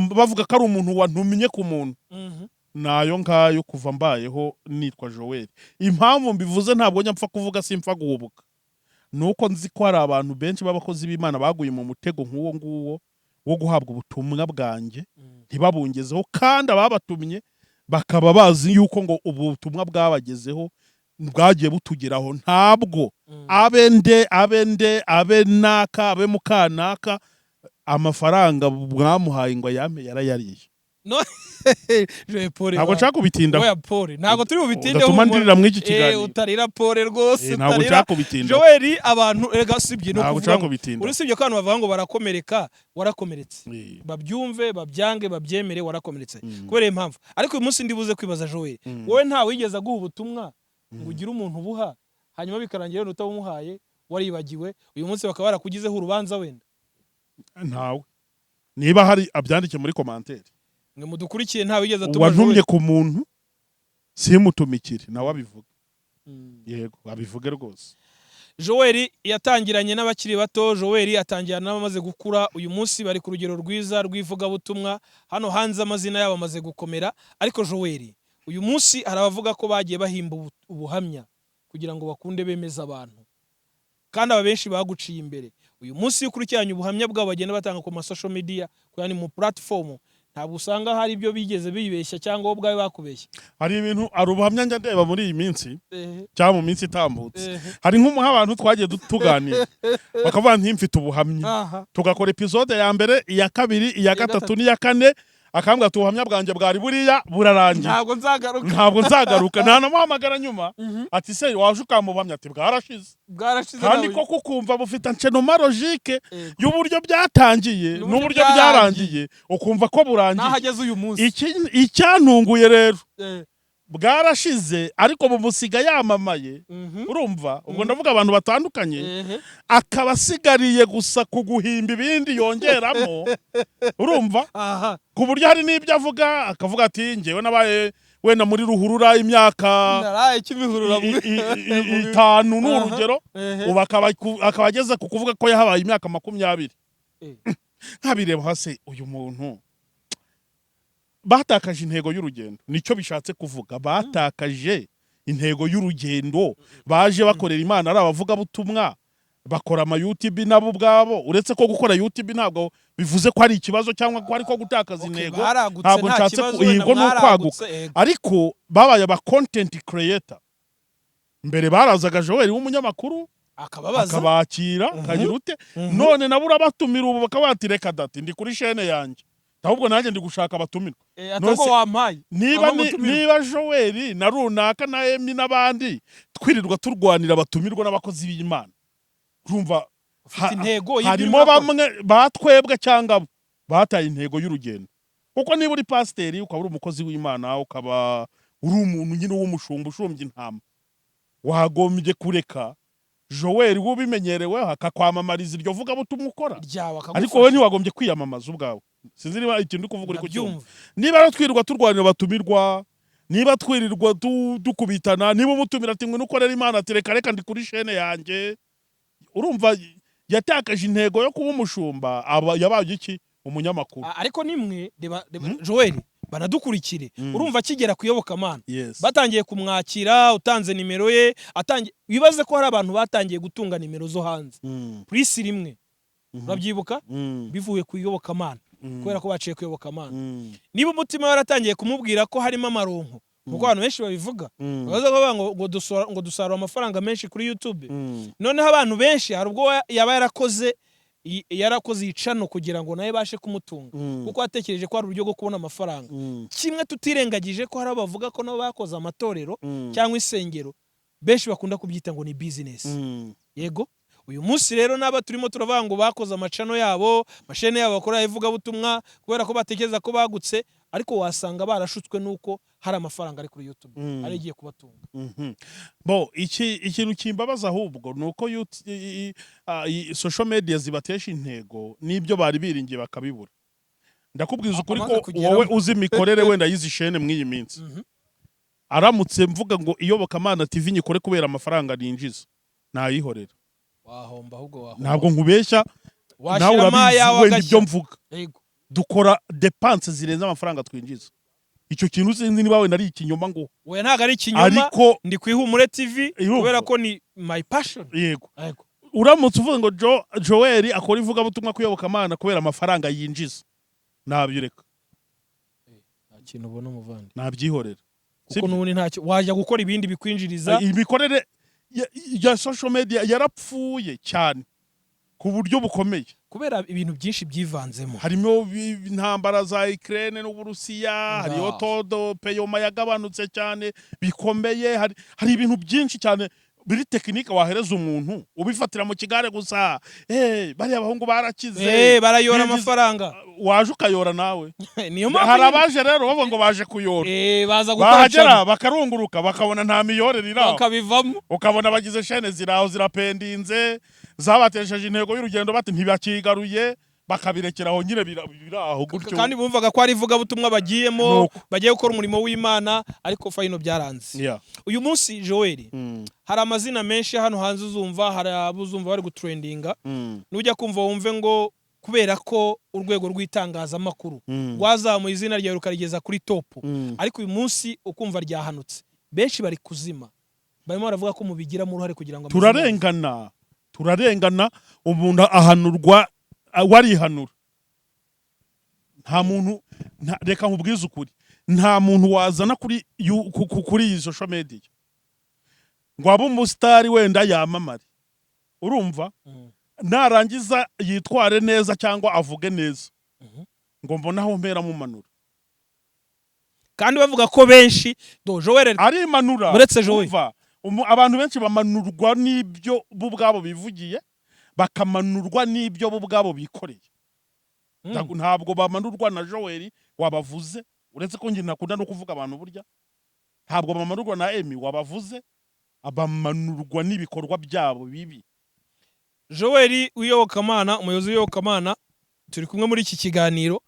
bavuga ko ari umuntu wantumye ku muntu, nayo ngayo kuva mbayeho nitwa Joel. Impamvu mbivuze, ntabwo njya mpfa kuvuga, simpfa guhubuka, ni uko nzi ko hari abantu benshi b'abakozi b'Imana baguye mu mutego nk'uwo nguwo wo guhabwa ubutumwa bwanjye ntibabungezeho, kandi ababatumye bakaba bazi yuko ngo ubu butumwa bwabagezeho, bwagiye butugeraho. Ntabwo abe nde, abe nde, abe naka, abe mukanaka, amafaranga mwamuhaye ngo ayampe yarayariye. No, Joel, Paul. Ntabwo nshaka kubitindaho. Oya Paul, ntabwo turi bubitinde. Udatuma ndirira muri iki kiganiro. Utarira Paul rwose. Ntabwo Utarira. nshaka kubitindaho. Joel, abantu erega sibye no Ntabwo kuvuga nshaka ngo kubitindaho. urusibye ko abantu bavuga ngo barakomereka, warakomeretse. Babyumve, babyange, babyemere, warakomeretse. Kubera iyo mpamvu ariko uyu munsi ndibuze kwibaza, Joel, wowe nta wigeze aguha ubutumwa ngo ugire umuntu ubuha, hanyuma bikarangira wenda utabumuhaye, waribagiwe, uyu munsi bakaba barakugizeho urubanza wenda? Ntawe. Niba hari abyandike muri commentaire. Mwe mudukurikiye, nta wigeze atuma Uwantumye Joel ku muntu simutumikire, nawe abivuge. Yego, abivuge rwose. Joel yatangiranye n'abakiri bato, Joel atangirana n'abamaze gukura. Uyu munsi bari ku rugero rwiza rw'ivugabutumwa, hano hanze amazina yabo amaze gukomera. Ariko Joel, uyu munsi hari abavuga ko bagiye bahimba ubuhamya kugira ngo bakunde bemeze abantu, kandi aba benshi baguciye imbere. Uyu munsi iyo ukurikiranye ubuhamya bwabo bagenda batanga ku ma social media, yani mu platform, ntabwo usanga hari ibyo bigeze bibeshya cyangwa wowe ubwawe bakubeshya? Hari ibintu, hari ubuhamya njya ndeba muri iyi minsi cyangwa mu minsi itambutse. Hari nk'umuha abantu twagiye tuganira bakavuga nti: "Mfite ubuhamya." Tugakora episode ya mbere, iya kabiri, iya gatatu gatatu. n'iya kane, akambwira ati: "Ubuhamya bwanjye bwari buriya, burarangiye." "Ntabwo nzagaruka." "Ntabwo nzagaruka." Ntanamuhamagara nyuma ati: "Se waje ukampa ubuhamya?" Ati: "Bwarashize." "Bwarashize." Kandi Nawe. koko ukumva bufite enchaînement logique y'uburyo byatangiye n'uburyo n'uburyo byarangiye, ukumva ko burangiye. N'aho ageze uyu munsi. Icyantunguye rero, bwarashize ariko bumusiga yamamaye. Urumva, ubwo ndavuga abantu batandukanye, akaba asigariye gusa ku guhimba ibindi yongeramo, urumva, ku buryo hari n'ibyo avuga akavuga ati: "Njyewe nabaye wenda muri ruhurura imyaka naraye Kimihurura 5," ni urugero. Ubu akaba ageze ku kuvuga ko yahabaye imyaka 20. Nkabireba hasi, uyu muntu batakaje intego y'urugendo. Nicyo bishatse kuvuga, batakaje intego y'urugendo. Baje bakorera Imana ari abavugabutumwa, bakora ama YouTube nabo ubwabo. Uretse ko gukora YouTube ntabwo bivuze ko ari ikibazo cyangwa ko ari ko gutakaza intego. Baragutse. Ntabwo nta nshatse kibazo wenda. Yego, ni ukwaguka. Mwaragutse, yego. Ariko babaye aba content creator. Mbere barazaga, Joel w'umunyamakuru akababaza, akabakira, akagira ute. None nabo urabatumira ubu bakaba bati: "Reka dati, ndi kuri chaîne yanjye, ahubwo nanjye ndi gushaka abatumirwa." Atubwo None wampaye niba wampa umutumirwa. Niba Joel na runaka na Emi n'abandi twirirwa turwanira abatumirwa n'abakozi b'Imana, urumva ufite intego y'ibyo harimo urimo urakora. bamwe batwebwe cyangwa abo bataye intego y'urugendo. Kuko niba uri pasiteri, ukaba uri umukozi w'Imana, ukaba uri umuntu nyine w'umushumba ushumbya intama, wagombye kureka Joel w'ubimenyerewe akakwamamariza iryo vugabutumwa ukora, ryawe ariko akagufasha. Wowe ntiwagombye kwiyamamaza ubwawe. Sinzi niba ikintu uri kuvuga uri kucyumva. Ndabyumva. Niba rero twirirwa turwanira abatumirwa, niba twirirwa dukubitana, niba umutumira ati: "Ngwino ukorera Imana," ati: "Reka reka, ndi kuri chaîne yanjye," urumva yatakaje intego yo kuba umushumba, aba yabaye iki? Umunyamakuru. Ariko nimwe reba, reba Joel, banadukurikire. Urumva akigera ku iyobokamana, batangiye kumwakira, utanze nimero ye, atangiye, wibaze ko hari abantu batangiye gutunga nimero zo hanze plus rimwe, urabyibuka, bivuye ku iyobokamana, kubera ko baciye ku iyobokamana. Niba umutima waratangiye kumubwira ko harimo amaronko, nkuko abantu benshi babivuga, baza kuvuga ngo dusarura amafaranga menshi kuri YouTube. Noneho abantu benshi, hari ubwo yaba yarakoze iyi channel kugira ngo nawe ibashe kumutunga, kuko yatekereje ko hari uburyo bwo kubona amafaranga. Kimwe tutirengagije ko hari abavuga ko nabo bakoze amatorero cyangwa insengero, benshi bakunda kubyita ngo ni business. Yego, uyu munsi rero n'aba turimo turavuga ngo bakoze ama channel yabo, ama chaîne yabo bakora ivugabutumwa kubera ko batekereza ko bagutse, ariko wasanga barashutswe n'uko hari amafaranga ari kuri YouTube ari igiye kubatunga. Bo iki ikintu kimbabaza ahubwo ni uko social media zibatesha intego n'ibyo bari biringiye bakabibura. Ndakubwiza ukuri Amaze ko kugeramo. wowe uzi imikorere wenda y'izi chaîne mw'iyi minsi, aramutse mvuga ngo Iyobokamana TV nyikore kubera amafaranga ninjiza, nayihorera. Wahomba ahubwo, wahomba. Ntabwo nkubeshya, nawe Washyiramo urabizi ayawe wenda agashya. ibyo mvuga. Dukora dépenses zirenze amafaranga twinjiza. Icyo kintu sinzi niba wenda ari ikinyoma ngo Oya, ntabwo ari ikinyoma. Ariko Ndi ku Ihumure TV Irumva. kubera ko ni my passion. Yego. Yego. Uramutse uvuga ngo Joel akora ivugabutumwa kuyobokamana kubera amafaranga yinjiza, nabireka. Nta kintu ubona, umuvandi. Nabyihorera. Kuko Sibyo? n'ubundi ntacyo wajya gukora ibindi bikwinjiriza. Imikorere ya social media yarapfuye cyane ku buryo bukomeye. Kubera ibintu byinshi byivanzemo. Harimo intambara za Ukraine n'Uburusiya, hariyo todo peyoma yagabanutse cyane bikomeye, hari ibintu byinshi cyane biri technique wahereza umuntu ubifatira mu kigare gusa. Bariya abahungu barakize, barayora amafaranga. Waje ukayora nawe. Niyo mpamvu Hari nyine- abaje rero bavuga ngo baje kuyora, baza gukora bahagera channel, bakarunguruka, bakabona nta miyorere iri aho, bakabivamo. Ukabona bagize chaîne ziraho zirapendinze, zabatesheje intego y'urugendo, bati ntibakigaruye. Bakabirekera aho nyine, biri aho gutyo. Kandi bumvaga ko ari ivugabutumwa bagiyemo, Nuko. bagiye gukora umurimo w'Imana, ariko final byaranze. Uyu munsi, Joel, hari amazina menshi hano hanze uzumva, hari abo uzumva bari gutrendinga. Nujya kumva wumve ngo kubera ko urwego rw'itangazamakuru rwazamuye izina ryawe rukarigeza kuri top, ariko uyu munsi ukumva ryahanutse, benshi bari kuzima, barimo baravuga ko mubigiramo uruhare kugira ngo amazina. Turarengana, turarengana. Umuntu ahanurwa warihanura. Nta muntu reka nkubwize ukuri, nta muntu wazana kuri iyi social media ngo abe umusitari, wenda yamamare, urumva, narangiza yitware neza cyangwa avuge neza, ngo mbone aho mpera mumanura. Kandi bavuga ko benshi do Joel Arimanura. Uretse Joel. Umva, abantu benshi bamanurwa n'ibyo bo ubwabo bivugiye, bakamanurwa n'ibyo bo ubwabo bikoreye. Ntabwo bamanurwa na Joel wabavuze, uretse ko njye ntakunda no kuvuga abantu burya. Ntabwo bamanurwa na Emi wabavuze, bamanurwa n'ibikorwa byabo bibi. Joel w'iyobokamana, umuyobozi w'iyobokamana, turi kumwe muri iki kiganiro.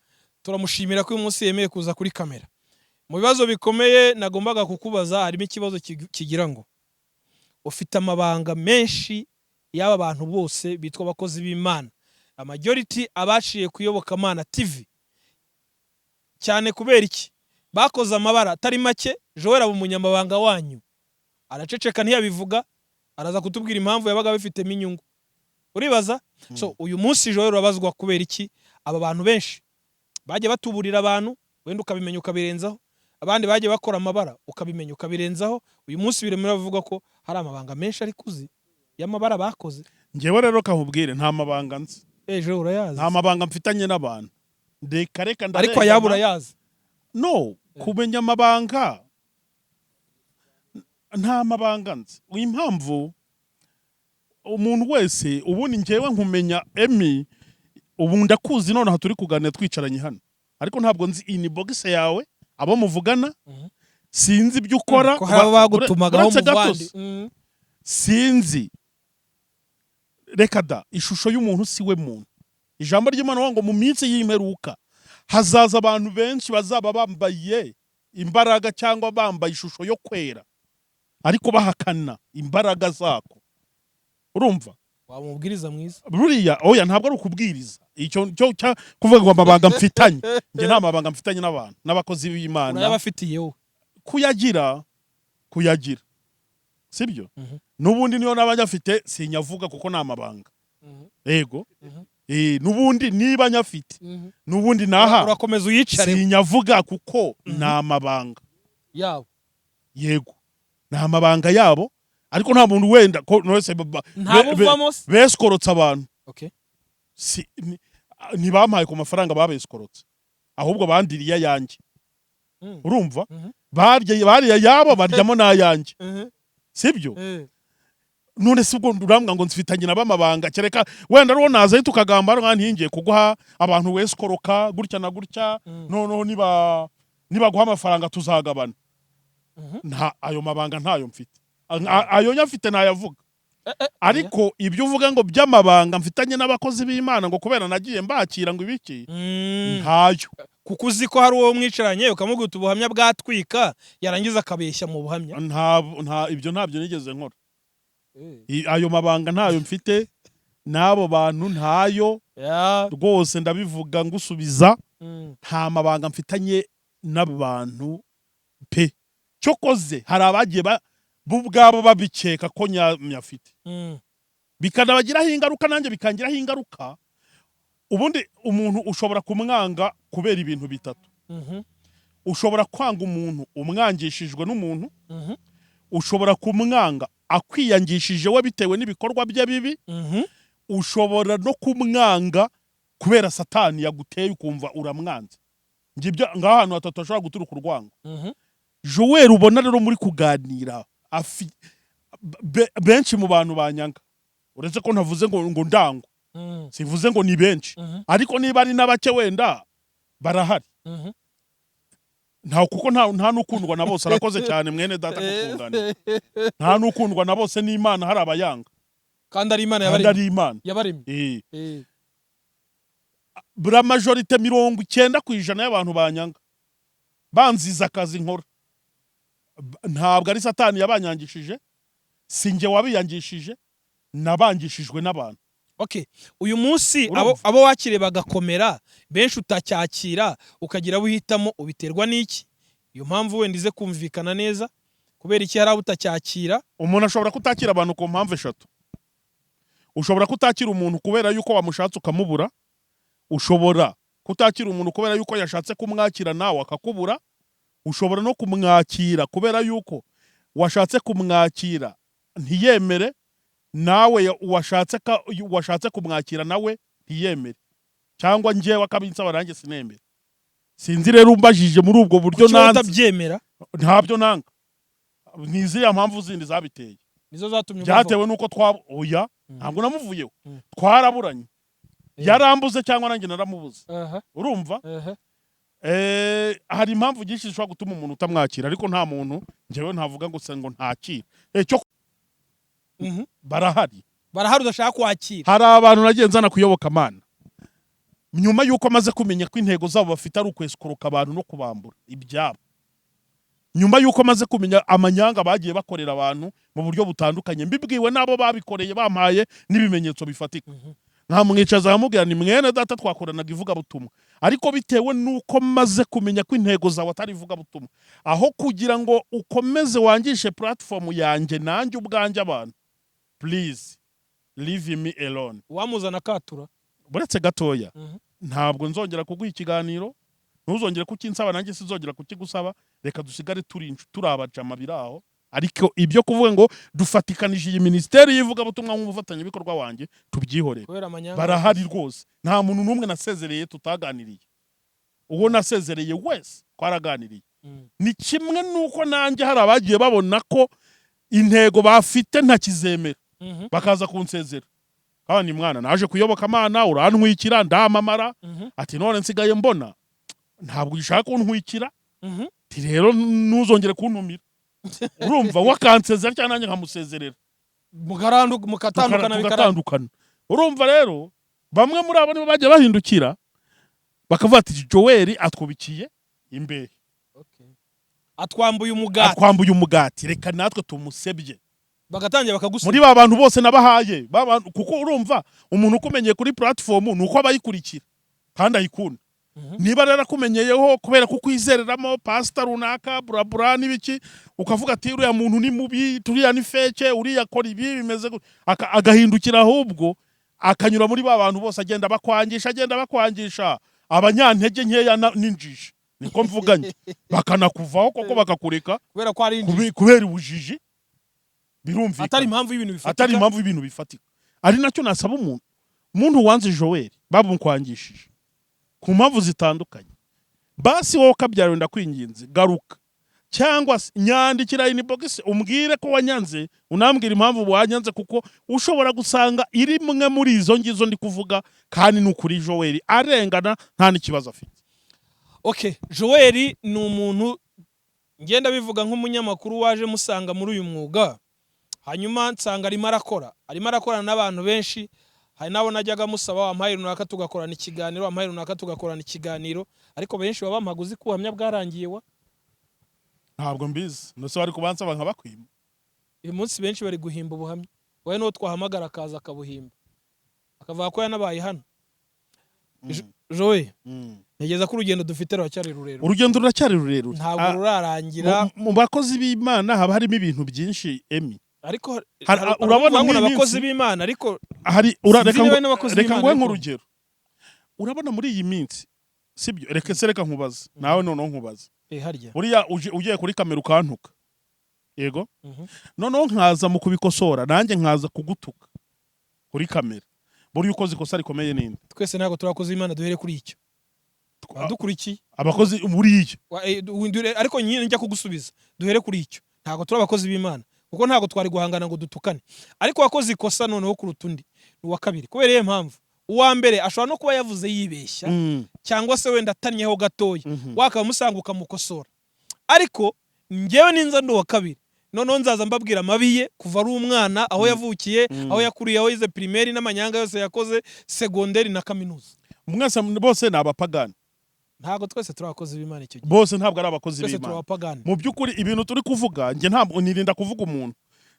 Turamushimira ko uyu munsi yemeye kuza kuri kamera. Mu bibazo bikomeye nagombaga kukubaza harimo ikibazo kigira ngo ufite amabanga menshi y'aba bantu bose bitwa abakozi b'Imana, majority abaciye ku Iyobokamana TV cyane. Kubera iki? Bakoze amabara atari make. Joel aba umunyamabanga wanyu, araceceka ntiyabivuga, araza kutubwira impamvu yabaga abifitemo inyungu. Uribaza so uyu munsi, Joel, urabazwa kubera iki aba bantu benshi bagiye batuburira abantu, wenda ukabimenya ukabirenzaho, abandi bagiye bakora amabara ukabimenya ukabirenzaho? Uyu munsi birimo biravuga ko hari amabanga menshi ariko uzi y'amabara bakoze. Ngewe rero kahubwire, nta mabanga nzi. Ejo urayazi. Nta mabanga mfitanye n'abantu, reka reka. Ariko ayabo urayazi. No kumenya amabanga, nta mabanga nzi. Impamvu umuntu wese, ubundi ngewe nkumenya Emi, ubu ndakuzi nonaha turi kuganira twicaranye hano, ariko ntabwo nzi inbox yawe, abo muvugana. Sinzi ibyo ukora. Ko hari abo bagutumagaho. Uretse gato. Muvandi. Sinzi, reka da. Ishusho y'umuntu si we muntu. Ijambo ry'Imana ngo mu minsi y'imperuka hazaza abantu benshi bazaba bambaye imbaraga cyangwa bambaye ishusho yo kwera, ariko bahakana imbaraga zako, urumva? Waba umubwiriza mwiza. Buriya oya, ntabwo ari ukubwiriza. Icyo cyo kuvuga ngo amabanga mfitanye, njye nta mabanga mfitanye n'abantu n'abakozi b'Imana. Urayabafitiye wowe. Kuyagira, kuyagira sibyo. N'ubundi niyo naba nyafite sinyavuga kuko ni amabanga. Yego. N'ubundi niba nyafite, n'ubundi naha Urakomeza uyicare. sinyavuga kuko ni amabanga yabo. Yego, ni amabanga yabo, ariko nta muntu wenda ko wese Nta buvamo se? Besikorotse abantu. Okay. Si, ntibampaye ku mafaranga babesikorotse, ahubwo bandiriye ayanjye. Urumva? Barya, bariya yabo, baryamo n'ayanjye. Sibyo? None si ubwo urambwa ngo nzifitanye nabo amabanga? Kereka wenda ariwo naza tukagamba nka ntingiye kuguha abantu wesikoroka gutya na gutya. Noneho niba nibaguha amafaranga tuzagabana. Nta ayo mabanga ntayo mfite. Ayo nyafite nayavuga. Ariko ibyo uvuga ngo by'amabanga mfitanye n'abakozi b'Imana, ngo kubera nagiye mbakira, ngo ibiki, ntayo. Kuko uzi ko hari uwo mwicaranye ukamubwira uti ubuhamya bwatwika, yarangiza akabeshya mu buhamya. Nta ibyo ntabyo nigeze nkora. Ayo mabanga ntayo mfite n'abo bantu, ntayo. Rwose ndabivuga ngusubiza, nta mabanga mfitanye n'abantu pe. Cyokoze hari abagiye bo ubwabo babikeka ko nyafite, bikanabagiraho ingaruka, nanjye bikangiraho ingaruka. Ubundi umuntu ushobora kumwanga kubera ibintu bitatu. Ushobora kwanga umuntu umwangishijwe n'umuntu, ushobora kumwanga akwiyangishije we bitewe n'ibikorwa bye bibi, ushobora no kumwanga kubera Satani yaguteye ukumva uramwanze. Ngibyo ngaho ahantu hatatu hashobora guturuka urwango. Joel ubona rero muri kuganira, benshi mu bantu banyanga, uretse ko ntavuze ngo ndangwa, sivuze ngo ni benshi, ariko niba ari na bake wenda barahari. Nta kuko nta n'ukundwa na bose. Arakoze cyane mwene data kukunganira. Nta n'ukundwa na bose, n'Imana hari abayanga. Kandi ari Imana Kandi yabaremye. ari Imana. Yabaremye. Bura majorité 90% y'abantu banyanga, banziza akazi nkora, ntabwo ari Satani yabanyangishije, si njye wabiyangishije, nabangishijwe n'abantu. Okay, uyu munsi Urumva? abo wakiriye bagakomera benshi utacyakira, ukagira abo uhitamo, ubiterwa n'iki? Iyo mpamvu wenda ize kumvikana neza, kubera iki hari abo utacyakira? Umuntu ashobora kutakira abantu ku mpamvu eshatu. Ushobora kutakira umuntu kubera yuko wamushatse ukamubura. Ushobora kutakira umuntu kubera yuko yashatse kumwakira nawe akakubura. Ushobora no kumwakira kubera yuko washatse kumwakira ntiyemere, nawe washatse kumwakira nawe ntiyemere, cyangwa njyewe akabinsaba nanjye sinemere. Sinzi rero, umbajije muri ubwo buryo, Kuki wowe nanze utabyemera? Ntabyo nanga, ni ziriya mpamvu zindi zabiteye. Nizo zatumye umuvaho. Byatewe n'uko twa oya, ntabwo namuvuyeho. Twaraburanye, yarambuze cyangwa nanjye naramubuze. Urumva? Aha. Hari impamvu nyinshi zishobora gutuma umuntu utamwakira, ariko nta muntu njyewe ntavuga ngo se ngo ntakira. Cyo barahari. Barahari udashaka kwakira? Hari abantu nagiye nzana kuyoboka Mana, nyuma y'uko amaze kumenya ko intego zabo bafite ari ukwesikuruka abantu no kubambura ibyabo, nyuma y'uko amaze kumenya amanyanga bagiye bakorera abantu mu buryo butandukanye, mbibwiwe n'abo babikoreye, bampaye n'ibimenyetso bifatika, nkamwicaza nkamubwira ni mwene data twakoranaga ivugabutumwa, ariko bitewe n'uko maze kumenya ko intego zawe atari ivugabutumwa, aho kugira ngo ukomeze wangishe platform yanjye nanjye ubwanjye abantu, please leave me alone. Wamuzana akatura? Buretse gatoya. Ntabwo nzongera kuguha ikiganiro, ntuzongere kukinsaba, nanjye sinzongera kukigusaba. Reka dusigare turi abajama biri aho, ariko ibyo kuvuga ngo dufatikanije iyi minisiteri y'ivugabutumwa nk'umufatanyabikorwa wanjye, tubyihorere. Kubera amanyanga. Barahari rwose. Nta muntu n'umwe nasezereye tutaganiriye. Uwo nasezereye wese twaraganiriye. Ni kimwe n'uko nanjye hari abagiye babona ko intego bafite ntakizemera, bakaza kunsezera. Kandi mwana, naje kuyoboka Amana, urantwikira, ndamamara. Ati none nsigaye mbona ntabwo ushaka kuntwikira. Ati rero ntuzongere kuntumira. Urumva, we akansezera cyangwa nanjye nkamusezerera. Mukatandukana bikarangira. Tugatandukana. Urumva rero, bamwe muri abo nibo bagiye bahindukira bakavuga ati Joel atwubikiye imbehe. Okay. Atwambuye umugati. Atwambuye umugati, reka natwe tumusebye. Bagatangira bakagusiga. Muri ba bantu bose nabahaye kuko urumva umuntu ukumenyeye kuri platform ni uko aba ayikurikira kandi ayikunda. Niba rero akumenyeyeho kubera ko ukwizereramo pasita runaka burabura n'ibiki, ukavuga ati uriya muntu ni mubi, turiya ni fake, uriya akora ibi, bimeze gutya, agahindukira ahubwo akanyura muri ba bantu bose, agenda bakwangisha, agenda bakwangisha abanyantege nkeya n'injiji, niko mvuganye, bakanakuvaho koko, bakakureka. Kubera ko ari injiji. Kubera ubujiji, birumvikana. Atari impamvu y'ibintu bifatika. Atari impamvu y'ibintu bifatika. Ari nacyo nasaba umuntu wanze Joel, bamukwangishije ku mpamvu zitandukanye, basi wowe ukabyara, ndakwinginze garuka, cyangwa se nyandikira inbox umbwire ko wanyanze, unambwira impamvu wanyanze, kuko ushobora gusanga iri imwe muri izo ngizo ndi kuvuga, kandi ni ukuri Joel arengana, nta n'ikibazo afite. Okay, Joel ni umuntu ngenda bivuga nk'umunyamakuru waje musanga muri uyu mwuga, hanyuma nsanga arimo arakora, arimo arakorana n'abantu benshi. Hari n'abo najyaga musaba, wampaye runaka tugakorana ikiganiro, wampaye runaka tugakorana ikiganiro, ariko benshi baba bampaga. Uzi ko ubuhamya bwarangiye wa? Ntabwo mbizi, ndetse bari kubansaba nkabakwima. Uyu munsi benshi bari guhimba ubuhamya. Wowe n'uwo twahamagara akaza akabuhimba, akavuga ko yanabaye hano. Joel, ntegereza ko urugendo dufite ruracyari rurerure. Urugendo ruracyari rurerure. Ntabwo rurarangira. Mu bakozi b'Imana haba harimo ibintu byinshi, Emi. Ariko Urabona urabona nk'iyi abakozi minsi- b'Imana, ariko hari ura, sinzi reka niba n'abakozi reka b'Imana, nguhe ariko- nk'urugero. Urabona muri iyi minsi, sibyo? Reka se, reka nkubaze nawe noneho nkubaze. Harya. Buriya ugiye kuri kamera ukantuka, yego, noneho nkaza mu kubikosora, nanjye nkaza kugutuka kuri kamera, buriya ukoze ikosa rikomeye ninde? Twese ntabwo turi abakozi b'Imana, duhere kuri icyo dukurikiye. Abakozi buriya Ariko nyine njya kugusubiza, duhere kuri icyo. Ntabwo turi abakozi b'Imana, kuko ntabwo twari guhangana ngo dutukane, ariko wakoze ikosa noneho kuruta undi ni uwa kabiri. Kubera iyo mpamvu, uwa mbere ashobora no kuba yavuze yibeshya, cyangwa se wenda atannyeho gatoya, wakamusanga ukamukosora. Ariko njyewe ninza ndi uwa kabiri, noneho nzaza mbabwira amabi ye kuva ari umwana, aho yavukiye, aho yakuriye, aho yize primaire, n'amanyanga yose yakoze, segonderi na kaminuza. Mwese bose ni abapagani. Ntabwo twese turi abakozi b'Imana icyo gihe. Bose ntabwo ari abakozi Twese turi b'Imana. abapagani. Mu by'ukuri, ibintu turi kuvuga, njye ntabwo nirinda kuvuga umuntu.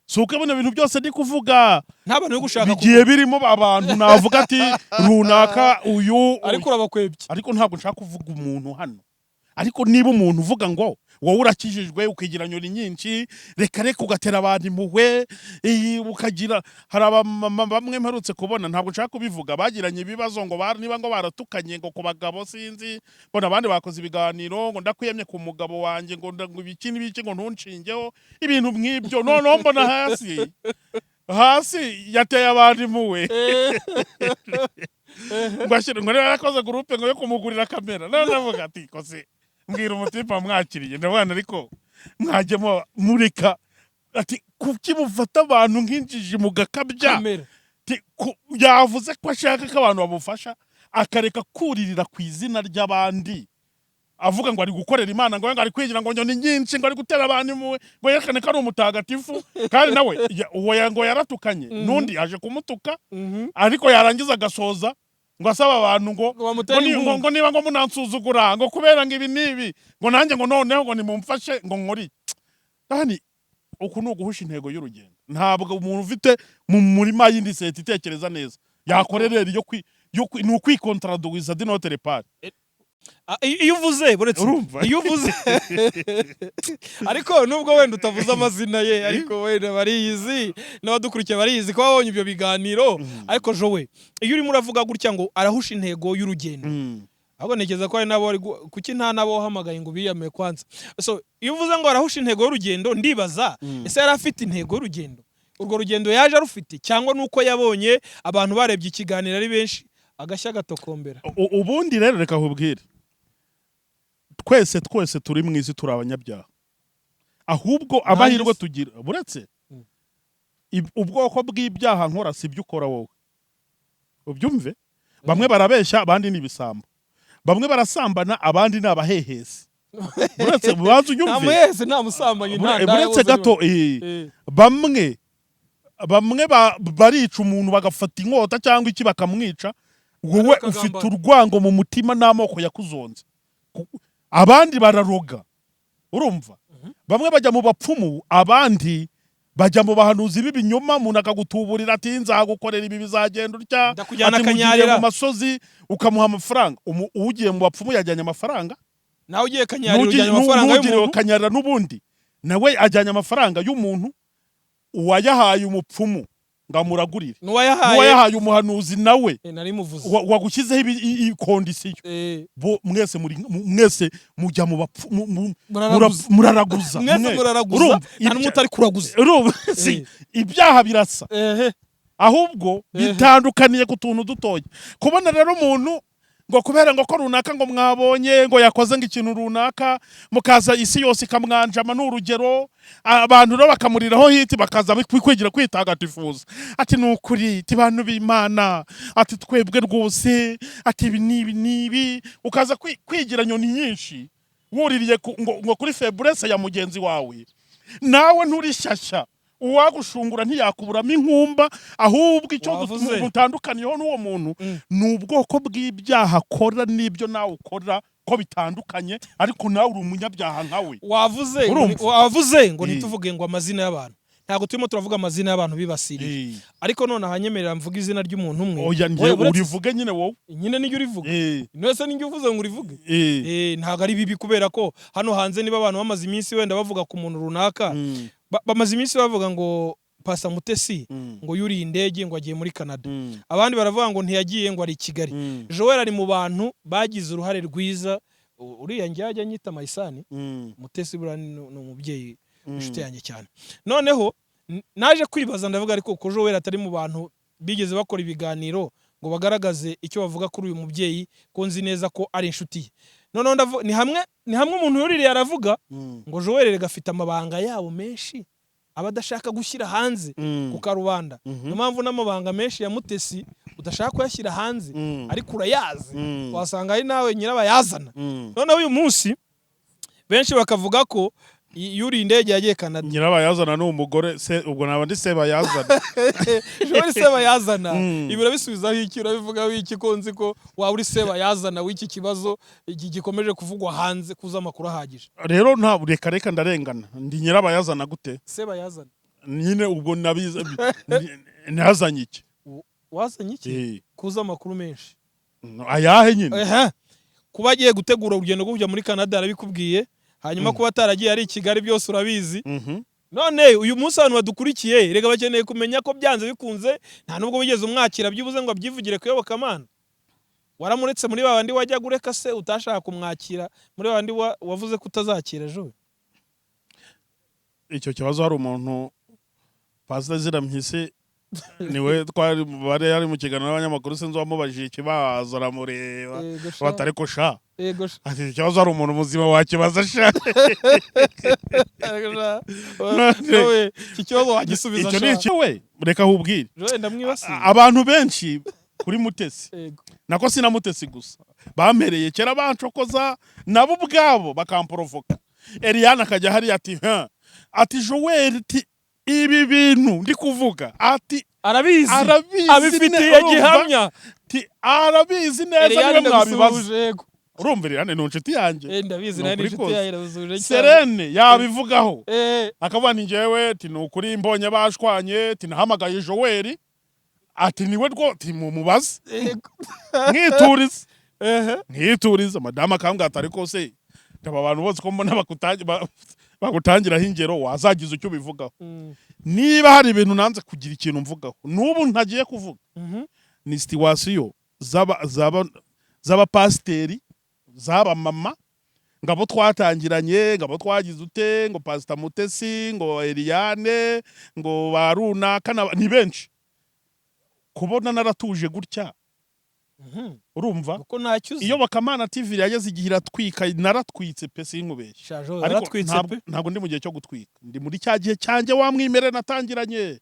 Si uko bino bintu byose ndi kuvuga Nta bantu yo gushaka bigiye birimo abantu navuga ati runaka uyu. Ariko urabakwebye. Ariko ntabwo nshaka kuvuga umuntu hano. Ariko niba umuntu uvuga ngo wowe urakijijwe, ukigira nyoni nyinshi, reka reka, ugatera abantu impuhwe, iyi, ukagira, hari abamama bamwe mperutse kubona, ntabwo nshaka kubivuga, bagiranye ibibazo ngo niba ngo baratukanye ngo ku bagabo, sinzi, mbona abandi bakoze ibiganiro ngo ndakwiyemye ku mugabo wanjye, ngo ngo ibiki n'ibiki, ngo ntunshingeho, ibintu nk'ibyo. Noneho mbona hasi hasi yateye abantu impuhwe, ngo ashyire, ngo niba yarakoze groupe ngo yo kumugurira kamera. None ndavuga ati kose mbwira umutipe wamwakiriye, ndabona ariko mwajyemo mureka, ati kuki mufata abantu nk'injiji mugakabya? Kamera. Ati, yavuze ko ashaka ko abantu bamufasha, akareka kuririra ku izina ry'abandi, avuga ngo ari gukorera Imana, ngo ari kwigira ngo nyoni nyinshi, ngo ari gutera abantu impuhwe, ngo yerekane ko ari umutagatifu, kandi nawe uwo ngo yaratukanye n'undi yaje kumutuka, ariko yarangiza agasoza ngo asaba abantu ngo Ngo bamutere inkunga. Ngo niba ngo munansuzugura ngo kubera ngo ibi n'ibi, ngo nanjye ngo noneho ngo nimumfashe ngo nkore iki. Kandi uku ni uguhusha intego y'urugendo. Ntabwo umuntu ufite mu murima y'indi seti itekereza neza yakorera ni ukwikontaraduwiza d'une autre part. Ah, iyo uvuze buretse Urumva? Iyo uvuze, ariko nubwo wenda utavuze amazina ye, ariko wenda bariyizi n'abadukurikiye bariyizi ko babonye ibyo biganiro. Ariko jowe, iyo urimo uravuga gutya ngo arahusha intego y'urugendo, ahubwo ntekereza ko hari n'abo wari kuki nta n'abo wahamagaye ngo biyame kwanza? So iyo uvuze ngo arahusha intego y'urugendo, ndibaza: ese yari afite intego y'urugendo? Urwo rugendo yaje arufite, cyangwa nuko yabonye abantu barebye ikiganiro ari benshi, agashya gatokombera? Ubundi rero reka nkubwire, twese twese turi mu isi turi abanyabyaha. Ahubwo amahirwe se. tugira buretse ubwoko bw'ibyaha nkora si ibyo ukora wowe, ubyumve. Bamwe barabeshya, abandi ni ibisambo, bamwe barasambana, abandi ni abahehesi. Buretse banza Nta unyumve. muhehesi, nta musambanyi, nta ndaya, Buretse bose gato. Bamwe bamwe barica umuntu, bagafata inkota cyangwa iki bakamwica. Wowe Ariko ufite akagambana. urwango mu mutima n'amoko yakuzonze. Abandi bararoga, urumva? Bamwe bajya mu bapfumu, abandi bajya mu bahanuzi b'ibinyoma. Umuntu akagutuburira ati nzagukorera ibi, bizagenda utya, Ndakujyana ati mugiriye Kanyarira. mu masozi, ukamuha amafaranga. Ugiye mu bapfumu yajyanye amafaranga. Nawe ugiye Kanyarira ujyanye amafaranga N'ugiriwe y'umuntu. Kanyarira n'ubundi nawe ajyanye amafaranga y'umuntu, uwayahaye umupfumu ngo amuragurire, N'uwayahaye n'uwayahaye umuhanuzi nawe Nari muvuze. wagushyizeho condition. Bo mwese muri mwese mujya mu bapfu Muraraguza. Muraraguza. Mwese muraraguza. Urumva? Nta n'umwe utari kuraguza. Urumva? Si, ibyaha birasa, ahubwo bitandukaniye ku tuntu dutoya. Kubona rero umuntu ngo kubera ngo ko runaka ngo mwabonye ngo yakoze ngo ikintu runaka, mukaza isi yose ikamwanjama, ni urugero, abantu rero bakamuriraho hiti, bakaza kwigira kwitagatifuza, ati ni ukuri, ati bantu b'Imana, ati twebwe rwose, ati ibi n'ibi n'ibi, ukaza kwigira nyoni nyinshi wuririye ngo kuri faiblesse ya mugenzi wawe. Nawe nturishyashya, uwagushungura ntiyakuburamo inkumba. Ahubwo icyo Wavuze. mutandukaniyeho n'uwo muntu ni ubwoko bw'ibyaha akora n'ibyo nawe ukora ko bitandukanye, ariko nawe uri umunyabyaha nkawe. Wavuze ngo Urumva? Wavuze ngo ntituvuge ngo amazina y'abantu. Ntabwo turimo turavuga amazina y'abantu bibasiriye, ariko none ahanyemerera mvuga izina ry'umuntu umwe. Oya, njye Oya, uretse- urivuge nyine wowe. Nyine nijyo urivuga. Nese nijyo uvuze ngo urivuge? Eh. Ntabwo ari bibi, kubera ko hano hanze niba abantu bamaze iminsi wenda bavuga ku muntu runaka, bamaze iminsi bavuga ngo Pasa Mutesi ngo yuriye indege ngo agiye muri Canada, abandi baravuga ngo ntiyagiye, ngo ari i Kigali. Joel ari mu bantu bagize uruhare rwiza. Uriya njyajya nyita Mayisani. Mutesi buriya ni umubyeyi, inshuti yanjye cyane. Noneho naje kwibaza, ndavuga ariko ko Joel atari mu bantu bigeze bakora ibiganiro ngo bagaragaze icyo bavuga kuri uyu mubyeyi, ko nzi neza ko ari inshuti ye. Noneho ni hamwe umuntu yuririye aravuga ngo Joel erega afite amabanga yabo menshi aba adashaka gushyira hanze ku karubanda. Niyo mpamvu n'amabanga menshi ya Mutesi udashaka kuyashyira hanze, ariko urayazi, wasanga ari nawe nyirabayazana. Noneho uyu munsi benshi bakavuga ko Yuriye indege yagiye Canada. Nyirabayazana ni umugore se, ubwo naba ndi sebayazana. Joel Sebayazana, ibi urabisubizaho iki? Urabivugaho iki, ko nzi ko waba uri Sebayazana w'iki kibazo, iki gikomeje kuvugwa hanze, kuza amakuru ahagije? Rero nta, reka reka, ndarengana. Ndi nyirabayazana gute? Sebayazana. Nyine ubwo nabize nazanye iki? Wazanye iki? Eh. Kuza amakuru menshi. Ayahe nyine? Ehe. Kuba agiye gutegura urugendo rwo kujya muri Canada arabikubwiye, hanyuma kuba ataragiye ari i Kigali, byose urabizi. None uyu munsi abantu badukurikiye reka bakeneye kumenya ko byanze bikunze nta nubwo wigeze umwakira byibuze ngo abyivugire ku iyobokamana. Waramuretse muri ba bandi wajyaga ureka se, utashaka kumwakira muri ba bandi wavuze ko utazakira ejo? Icyo kibazo hari umuntu, Pastor Zirampyisi, niwe twari bari yari mu kiganiro n'abanyamakuru, sinzi uwamubajije ikibazo aramureba. Yego sha. Batari ko sha. Yego sha. Ati: "Ikibazo hari umuntu muzima wakibaza sha?" Yego sha. Nawe iki kibazo wagisubiza? Icyo ni Sha. iki we, reka ahubwire. Joel, ndamwibasiye. Abantu benshi kuri Mutesi, nako si na Mutesi gusa, bampereye kera bancokoza, nabo ubwabo bakamporovoka. Eliane akajya hariya ati: "Ha," ati: "Joel," ati: "ibi bintu ndi kuvuga," ati Arabizi. "arabizi Abifitiye urumva?" gihamya. Ati: "Arabizi neza." Eliane, Niwe mwabibaza. ndagusuhuje, yego. Urumva, Eliane ni inshuti yanjye. Eh, ndabizi. Ni Nawe ni ukuri inshuti kose. yawe, irabusuhuje cyane. Serene yabivugaho, akavuga nti: "Njyewe," ati: "ni ukuri mbonye bashwanye," ati: "nahamagaye Joel," ati: "niwe rwo," ati: "mumubaze." Mwiturize. Mwiturize. Madamu akambwira ati: "Ariko se aba bantu bose ko mbona bagutangiraho ingero, wazagize icyo ubivugaho?" Niba hari ibintu nanze kugira ikintu mvugaho, n'ubu ntagiye kuvuga, ni situation z'abapasiteri, z'aba mama, ngo abo twatangiranye, ngo abo twagize ute, ngo Pasita Mutesi, ngo Eliane, ngo ba runaka, ni benshi. Kubona naratuje gutya, urumva, Kuko ntacyo uzi. Iyobokamana TV yageze igihe iratwika, naratwitse pe, sinkubeshye. Shajo, Ariko yaratwitse ntabwo pe. ntabwo ndi mu gihe cyo gutwika, ndi muri cya gihe cyanjye wa mwimerere natangiranye.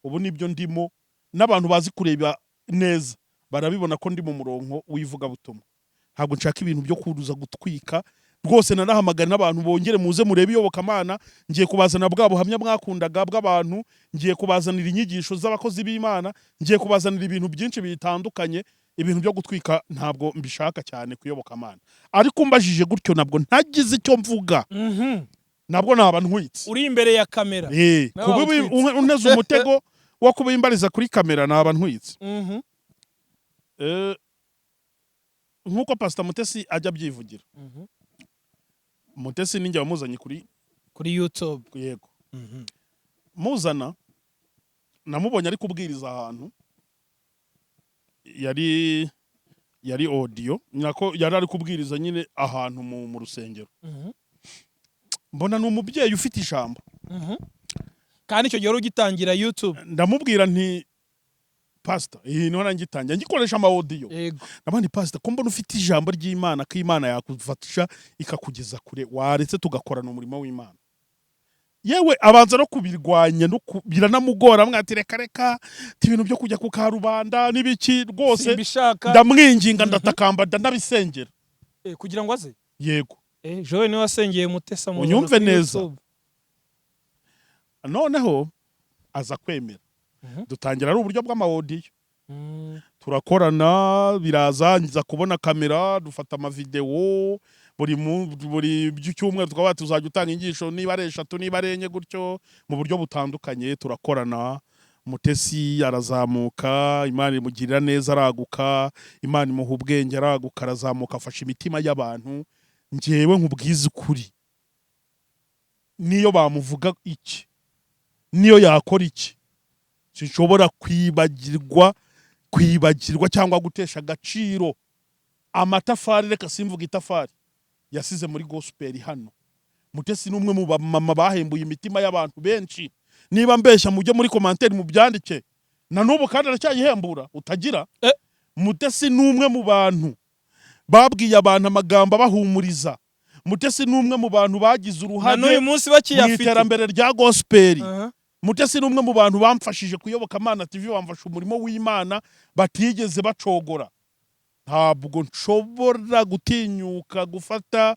Ubu nibyo ndimo, n'abantu bazi kureba neza barabibona ko ndi mu murongo w'ivugabutumwa. Ntabwo nshaka ibintu byo kuruza gutwika rwose. Nanahamagara n'abantu bongere muze murebe iyobokamana. Ngiye kubazana bwa buhamya mwakundaga bw'abantu, ngiye kubazanira inyigisho z'abakozi b'Imana, ngiye kubazanira ibintu byinshi bitandukanye. Ibintu byo gutwika ntabwo mbishaka cyane ku iyobokamana. Ariko umbajije gutyo, ntabwo ntagize icyo mvuga, nabwo naba ntwitse. Uri imbere ya kamera. Eh, Nawe kuba waba utwitse. unteze umutego wo kubimbariza kuri kamera, naba ntwitse. Eh, nk'uko Pastor Mutesi ajya abyivugira, Mutesi ninjye wamuzanye kuri Kuri YouTube. Yego. Muzana, namubonye ari kubwiriza ahantu, yari audio, nako yari ari kubwiriza nyine ahantu mu rusengero. Mbona ni umubyeyi ufite ijambo. Kandi icyo gihe wari ugitangira YouTube. Ndamubwira nti: "Pastor," iyi niho nangitangira ngikoresha ama audio, nabandi: "Pastor, ko mbona ufite ijambo ry'Imana, ko Imana yakufasha ikakugeza kure, waretse tugakorana umurimo w'Imana?" Yewe, abanza no kubirwanya no biranamugora, amwe ati: "Reka reka," ati: "ibintu byo kujya ku karubanda n'ibiki rwose." Simbishaka. Ndamwinginga, ndatakamba, ndanabisengera. Eh, kugira ngo aze? Yego. Eh, Joel niwe wasengeye Mutesa muzana Unyumve kuri neza. YouTube. Noneho aza kwemera. Dutangira ari uburyo bw'ama audio. Turakorana, biraza, nza kubona kamera, dufata amavidewo buri by'icyumweru, tukaba tuzajya utanga inyigisho niba ari eshatu, niba ari enye, gutyo mu buryo butandukanye. Turakorana, Mutesi arazamuka, Imana imugirira neza, araguka, Imana imuha ubwenge, araguka, arazamuka, afasha imitima y'abantu. Njyewe nkubwize ukuri, niyo bamuvuga iki, niyo yakora iki, sinshobora kwibagirwa cyangwa gutesha agaciro amatafari, reka simvuga itafari yasize muri gospel hano. Mutesi ni umwe mu bamama bahembuye imitima y'abantu benshi. Niba mbeshya, mujye muri commentaire mubyandike. Na n'ubu kandi aracyayihembura utagira. Mutesi ni umwe mu bantu babwiye abantu amagambo abahumuriza. Mutesi ni umwe mu bantu bagize Na uruhare n'uyu munsi mu bakiyafite. iterambere rya gospel. Mutesi ni umwe mu bantu bamfashije kuyoboka Imana TV, bamfasha umurimo w'Imana batigeze bacogora. Ntabwo nshobora gutinyuka gufata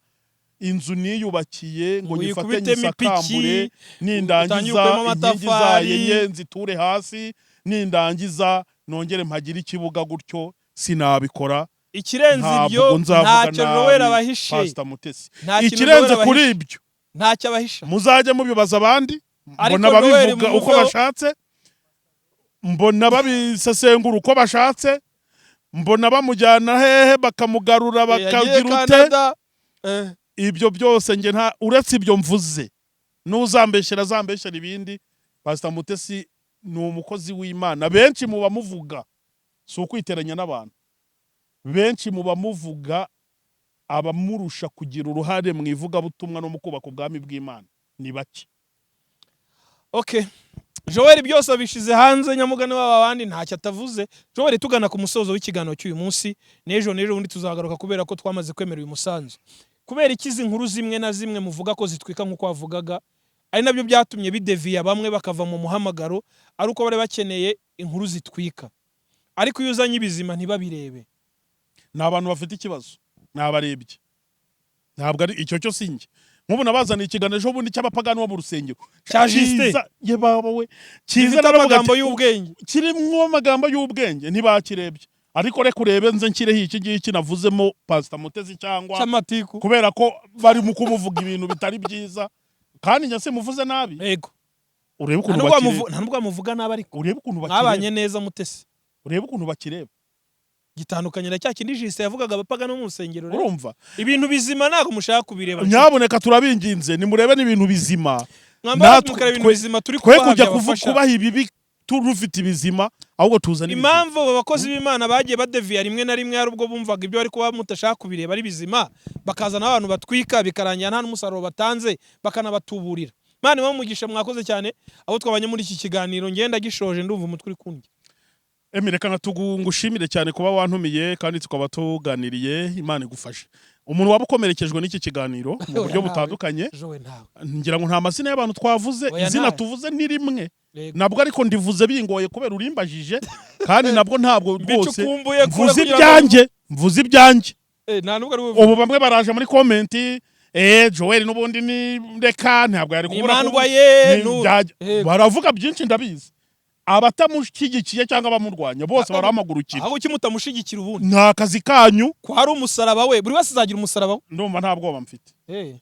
Inzu niyubakiye ngo Ngo nyifate uyikubitemo nyisakambure, ipiki, nindangiza utangire ukuremo inkingi zayo amatafari. enye nziture hasi, nindangiza nongere mpagire ikibuga gutyo, sinabikora. Ikirenze Ntabwo ibyo, nzavuga ntacyo Joel nabi abahishe. Pastor Mutesi. Nta kintu Ikirenze Joel kuri abahishe. ibyo, Ntacyo abahisha. muzajye mubibaza abandi. Ariko Mbona Noel babivuga uko mumuveho. bashatse, mbona babisesengura uko bashatse, mbona bamujyana hehe bakamugarura, Yagiye bakagira ute. Canada. Ibyo byose nge nta, uretse ibyo mvuze, n'uzambeshyera azambeshyera ibindi. Pastor Mutesi ni umukozi w'Imana. Benshi mu bamuvuga, si ukwiteranya n'abantu, benshi mu bamuvuga, abamurusha kugira uruhare mu ivugabutumwa no mu kubaka ubwami bw'Imana ni bake. Okay, Joel byose abishize hanze, nyamugani w'aba bandi ntacyo atavuze. Joel, tugana ku musozo w'ikiganiro cy'uyu munsi, n'ejo n'ejo bundi tuzagaruka kubera ko twamaze kwemera uyu musanzu. Kubera iki izi nkuru zimwe na zimwe muvuga ko zitwika nk'uko wavugaga, ari nabyo byatumye bideviya bamwe bakava mu muhamagaro, ari uko bari bakeneye inkuru zitwika, ariko iyo uzanye ibizima ntibabirebe? Ni abantu bafite ikibazo, ni abarebye, ntabwo ari icyo cyo. Sinjye nk'ubu nabazaniye ikiganiro ejo bundi cy'abapagani bo mu rusengero. Cya Justin. Cyiza, ye baba we, cyiza. Gifite Naravuga amagambo ati, y'ubwenge. Kirimo amagambo y'ubwenge, ntibakirebye. Ariko reka urebe, nze nshyireho iki ngiki navuzemo Pastor Mutesi cyangwa Cy'amatiku. kubera ko bari mu kumuvuga ibintu bitari byiza, kandi njye simuvuze nabi. Urebe Nta ukuntu nubwo bakireba. nta nubwo wamuvuga nabi, ariko Urebe ukuntu bakireba. mwabanye neza, Mutesi. Urebe ukuntu bakireba. Gitandukanye na cya kindi Justin yavugaga abapagani bo mu rusengero rero. Urumva? Ibintu bizima ntabwo mushaka kubireba. Nyabuneka, turabinginze, nimurebe n'ibintu bizima. Mwambara Natwe mukareba ibintu bizima turi twe kubaha kujya byabafasha. kubaha ibibi turufite ibizima, ahubwo tuzane ibizima. Impamvu abo bakozi b'Imana bagiye badeviya rimwe na rimwe, hari ubwo bumvaga ibyo bari kuba mutashaka kubireba ari bizima, bakazana abantu batwika, bikarangira nta n'umusaruro batanze, bakanabatuburira. Imana ibahe umugisha, mwakoze cyane abo twabanye muri iki kiganiro. Ngenda gishoje, ndumva umutwe uri kundya. Emi, reka ngushimire cyane kuba wantumiye kandi tukaba tuganiriye. Imana igufashe. Umuntu waba ukomerekejwe n'iki kiganiro mu Oya, buryo ntawe. butandukanye, Jowe, ntawe. ngira ngo nta mazina y'abantu twavuze. Oya, Izina ntawe. tuvuze ni rimwe. Nabwo ariko ndivuze bingoye kubera urimbajije, kandi nabwo ntabwo rwose Mbicukumbuye kure mvuze kugira ngo ibyanjye, mvuze ibyanjye. Nta nubwo ari Ubu bamwe baraje muri comment: "Joel n'ubundi ni reka ntabwo yari Ni kubura imandwa ye. Baravuga byinshi, ndabizi, abatamushyigikiye cyangwa abamurwanya bose barahamagurukira. Aho kuki mutamushigikira ubundi? Ni akazi kanyu. Ko hari umusaraba we, buri wese azagira umusaraba we. Ndumva nta bwoba mfite.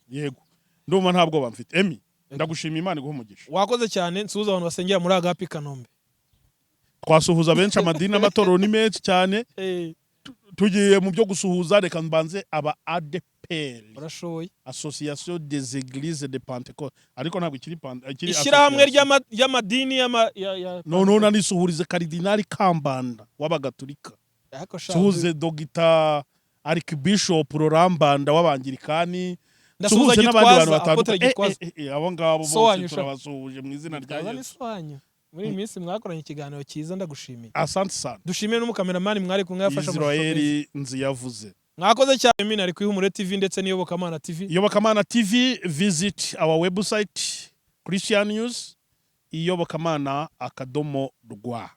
Yego, ndumva nta bwoba mfite. Emi, ndagushima, Imana iguhe umugisha. Wakoze cyane. Nsuhuza abantu basengera muri Agape Kanombe. Twasuhuza benshi, amadini n'amatorero ni menshi cyane. Tugiye mu byo gusuhuza, reka mbanze aba ADEPR. Urashoboye. Association des Églises de Pentecôte, ariko ntabwo ikiri ikiri Ishyirahamwe association. ry'amadini Noneho nanisuhurize Karidinali Kambanda w'Abagatulika. Ariko sha, Suhuze Dogita Archbishop Rorambanda w'Abangirikani. Ndasuhuza Suhuze n'abandi bantu Gitwaza, Apotre batandukanye. Gitwaza. Abo ngabo So bose wanyu sha. turabasuhuje mu izina rya Gitwaza ni Yesu. so wanyu. Muri iyi minsi mwakoranye ikiganiro cyiza, ndagushimiye. Asante sana. Dushimiye n'umukameramani mwari kumwe yafashe amashusho meza. Israeli Nziyavuze. Mwakoze cyane. Mina ari ku Ihumure TV ndetse n'Iyobokamana TV. Iyobokamana TV, visit our website, Christian News, iyobokamana.rwa.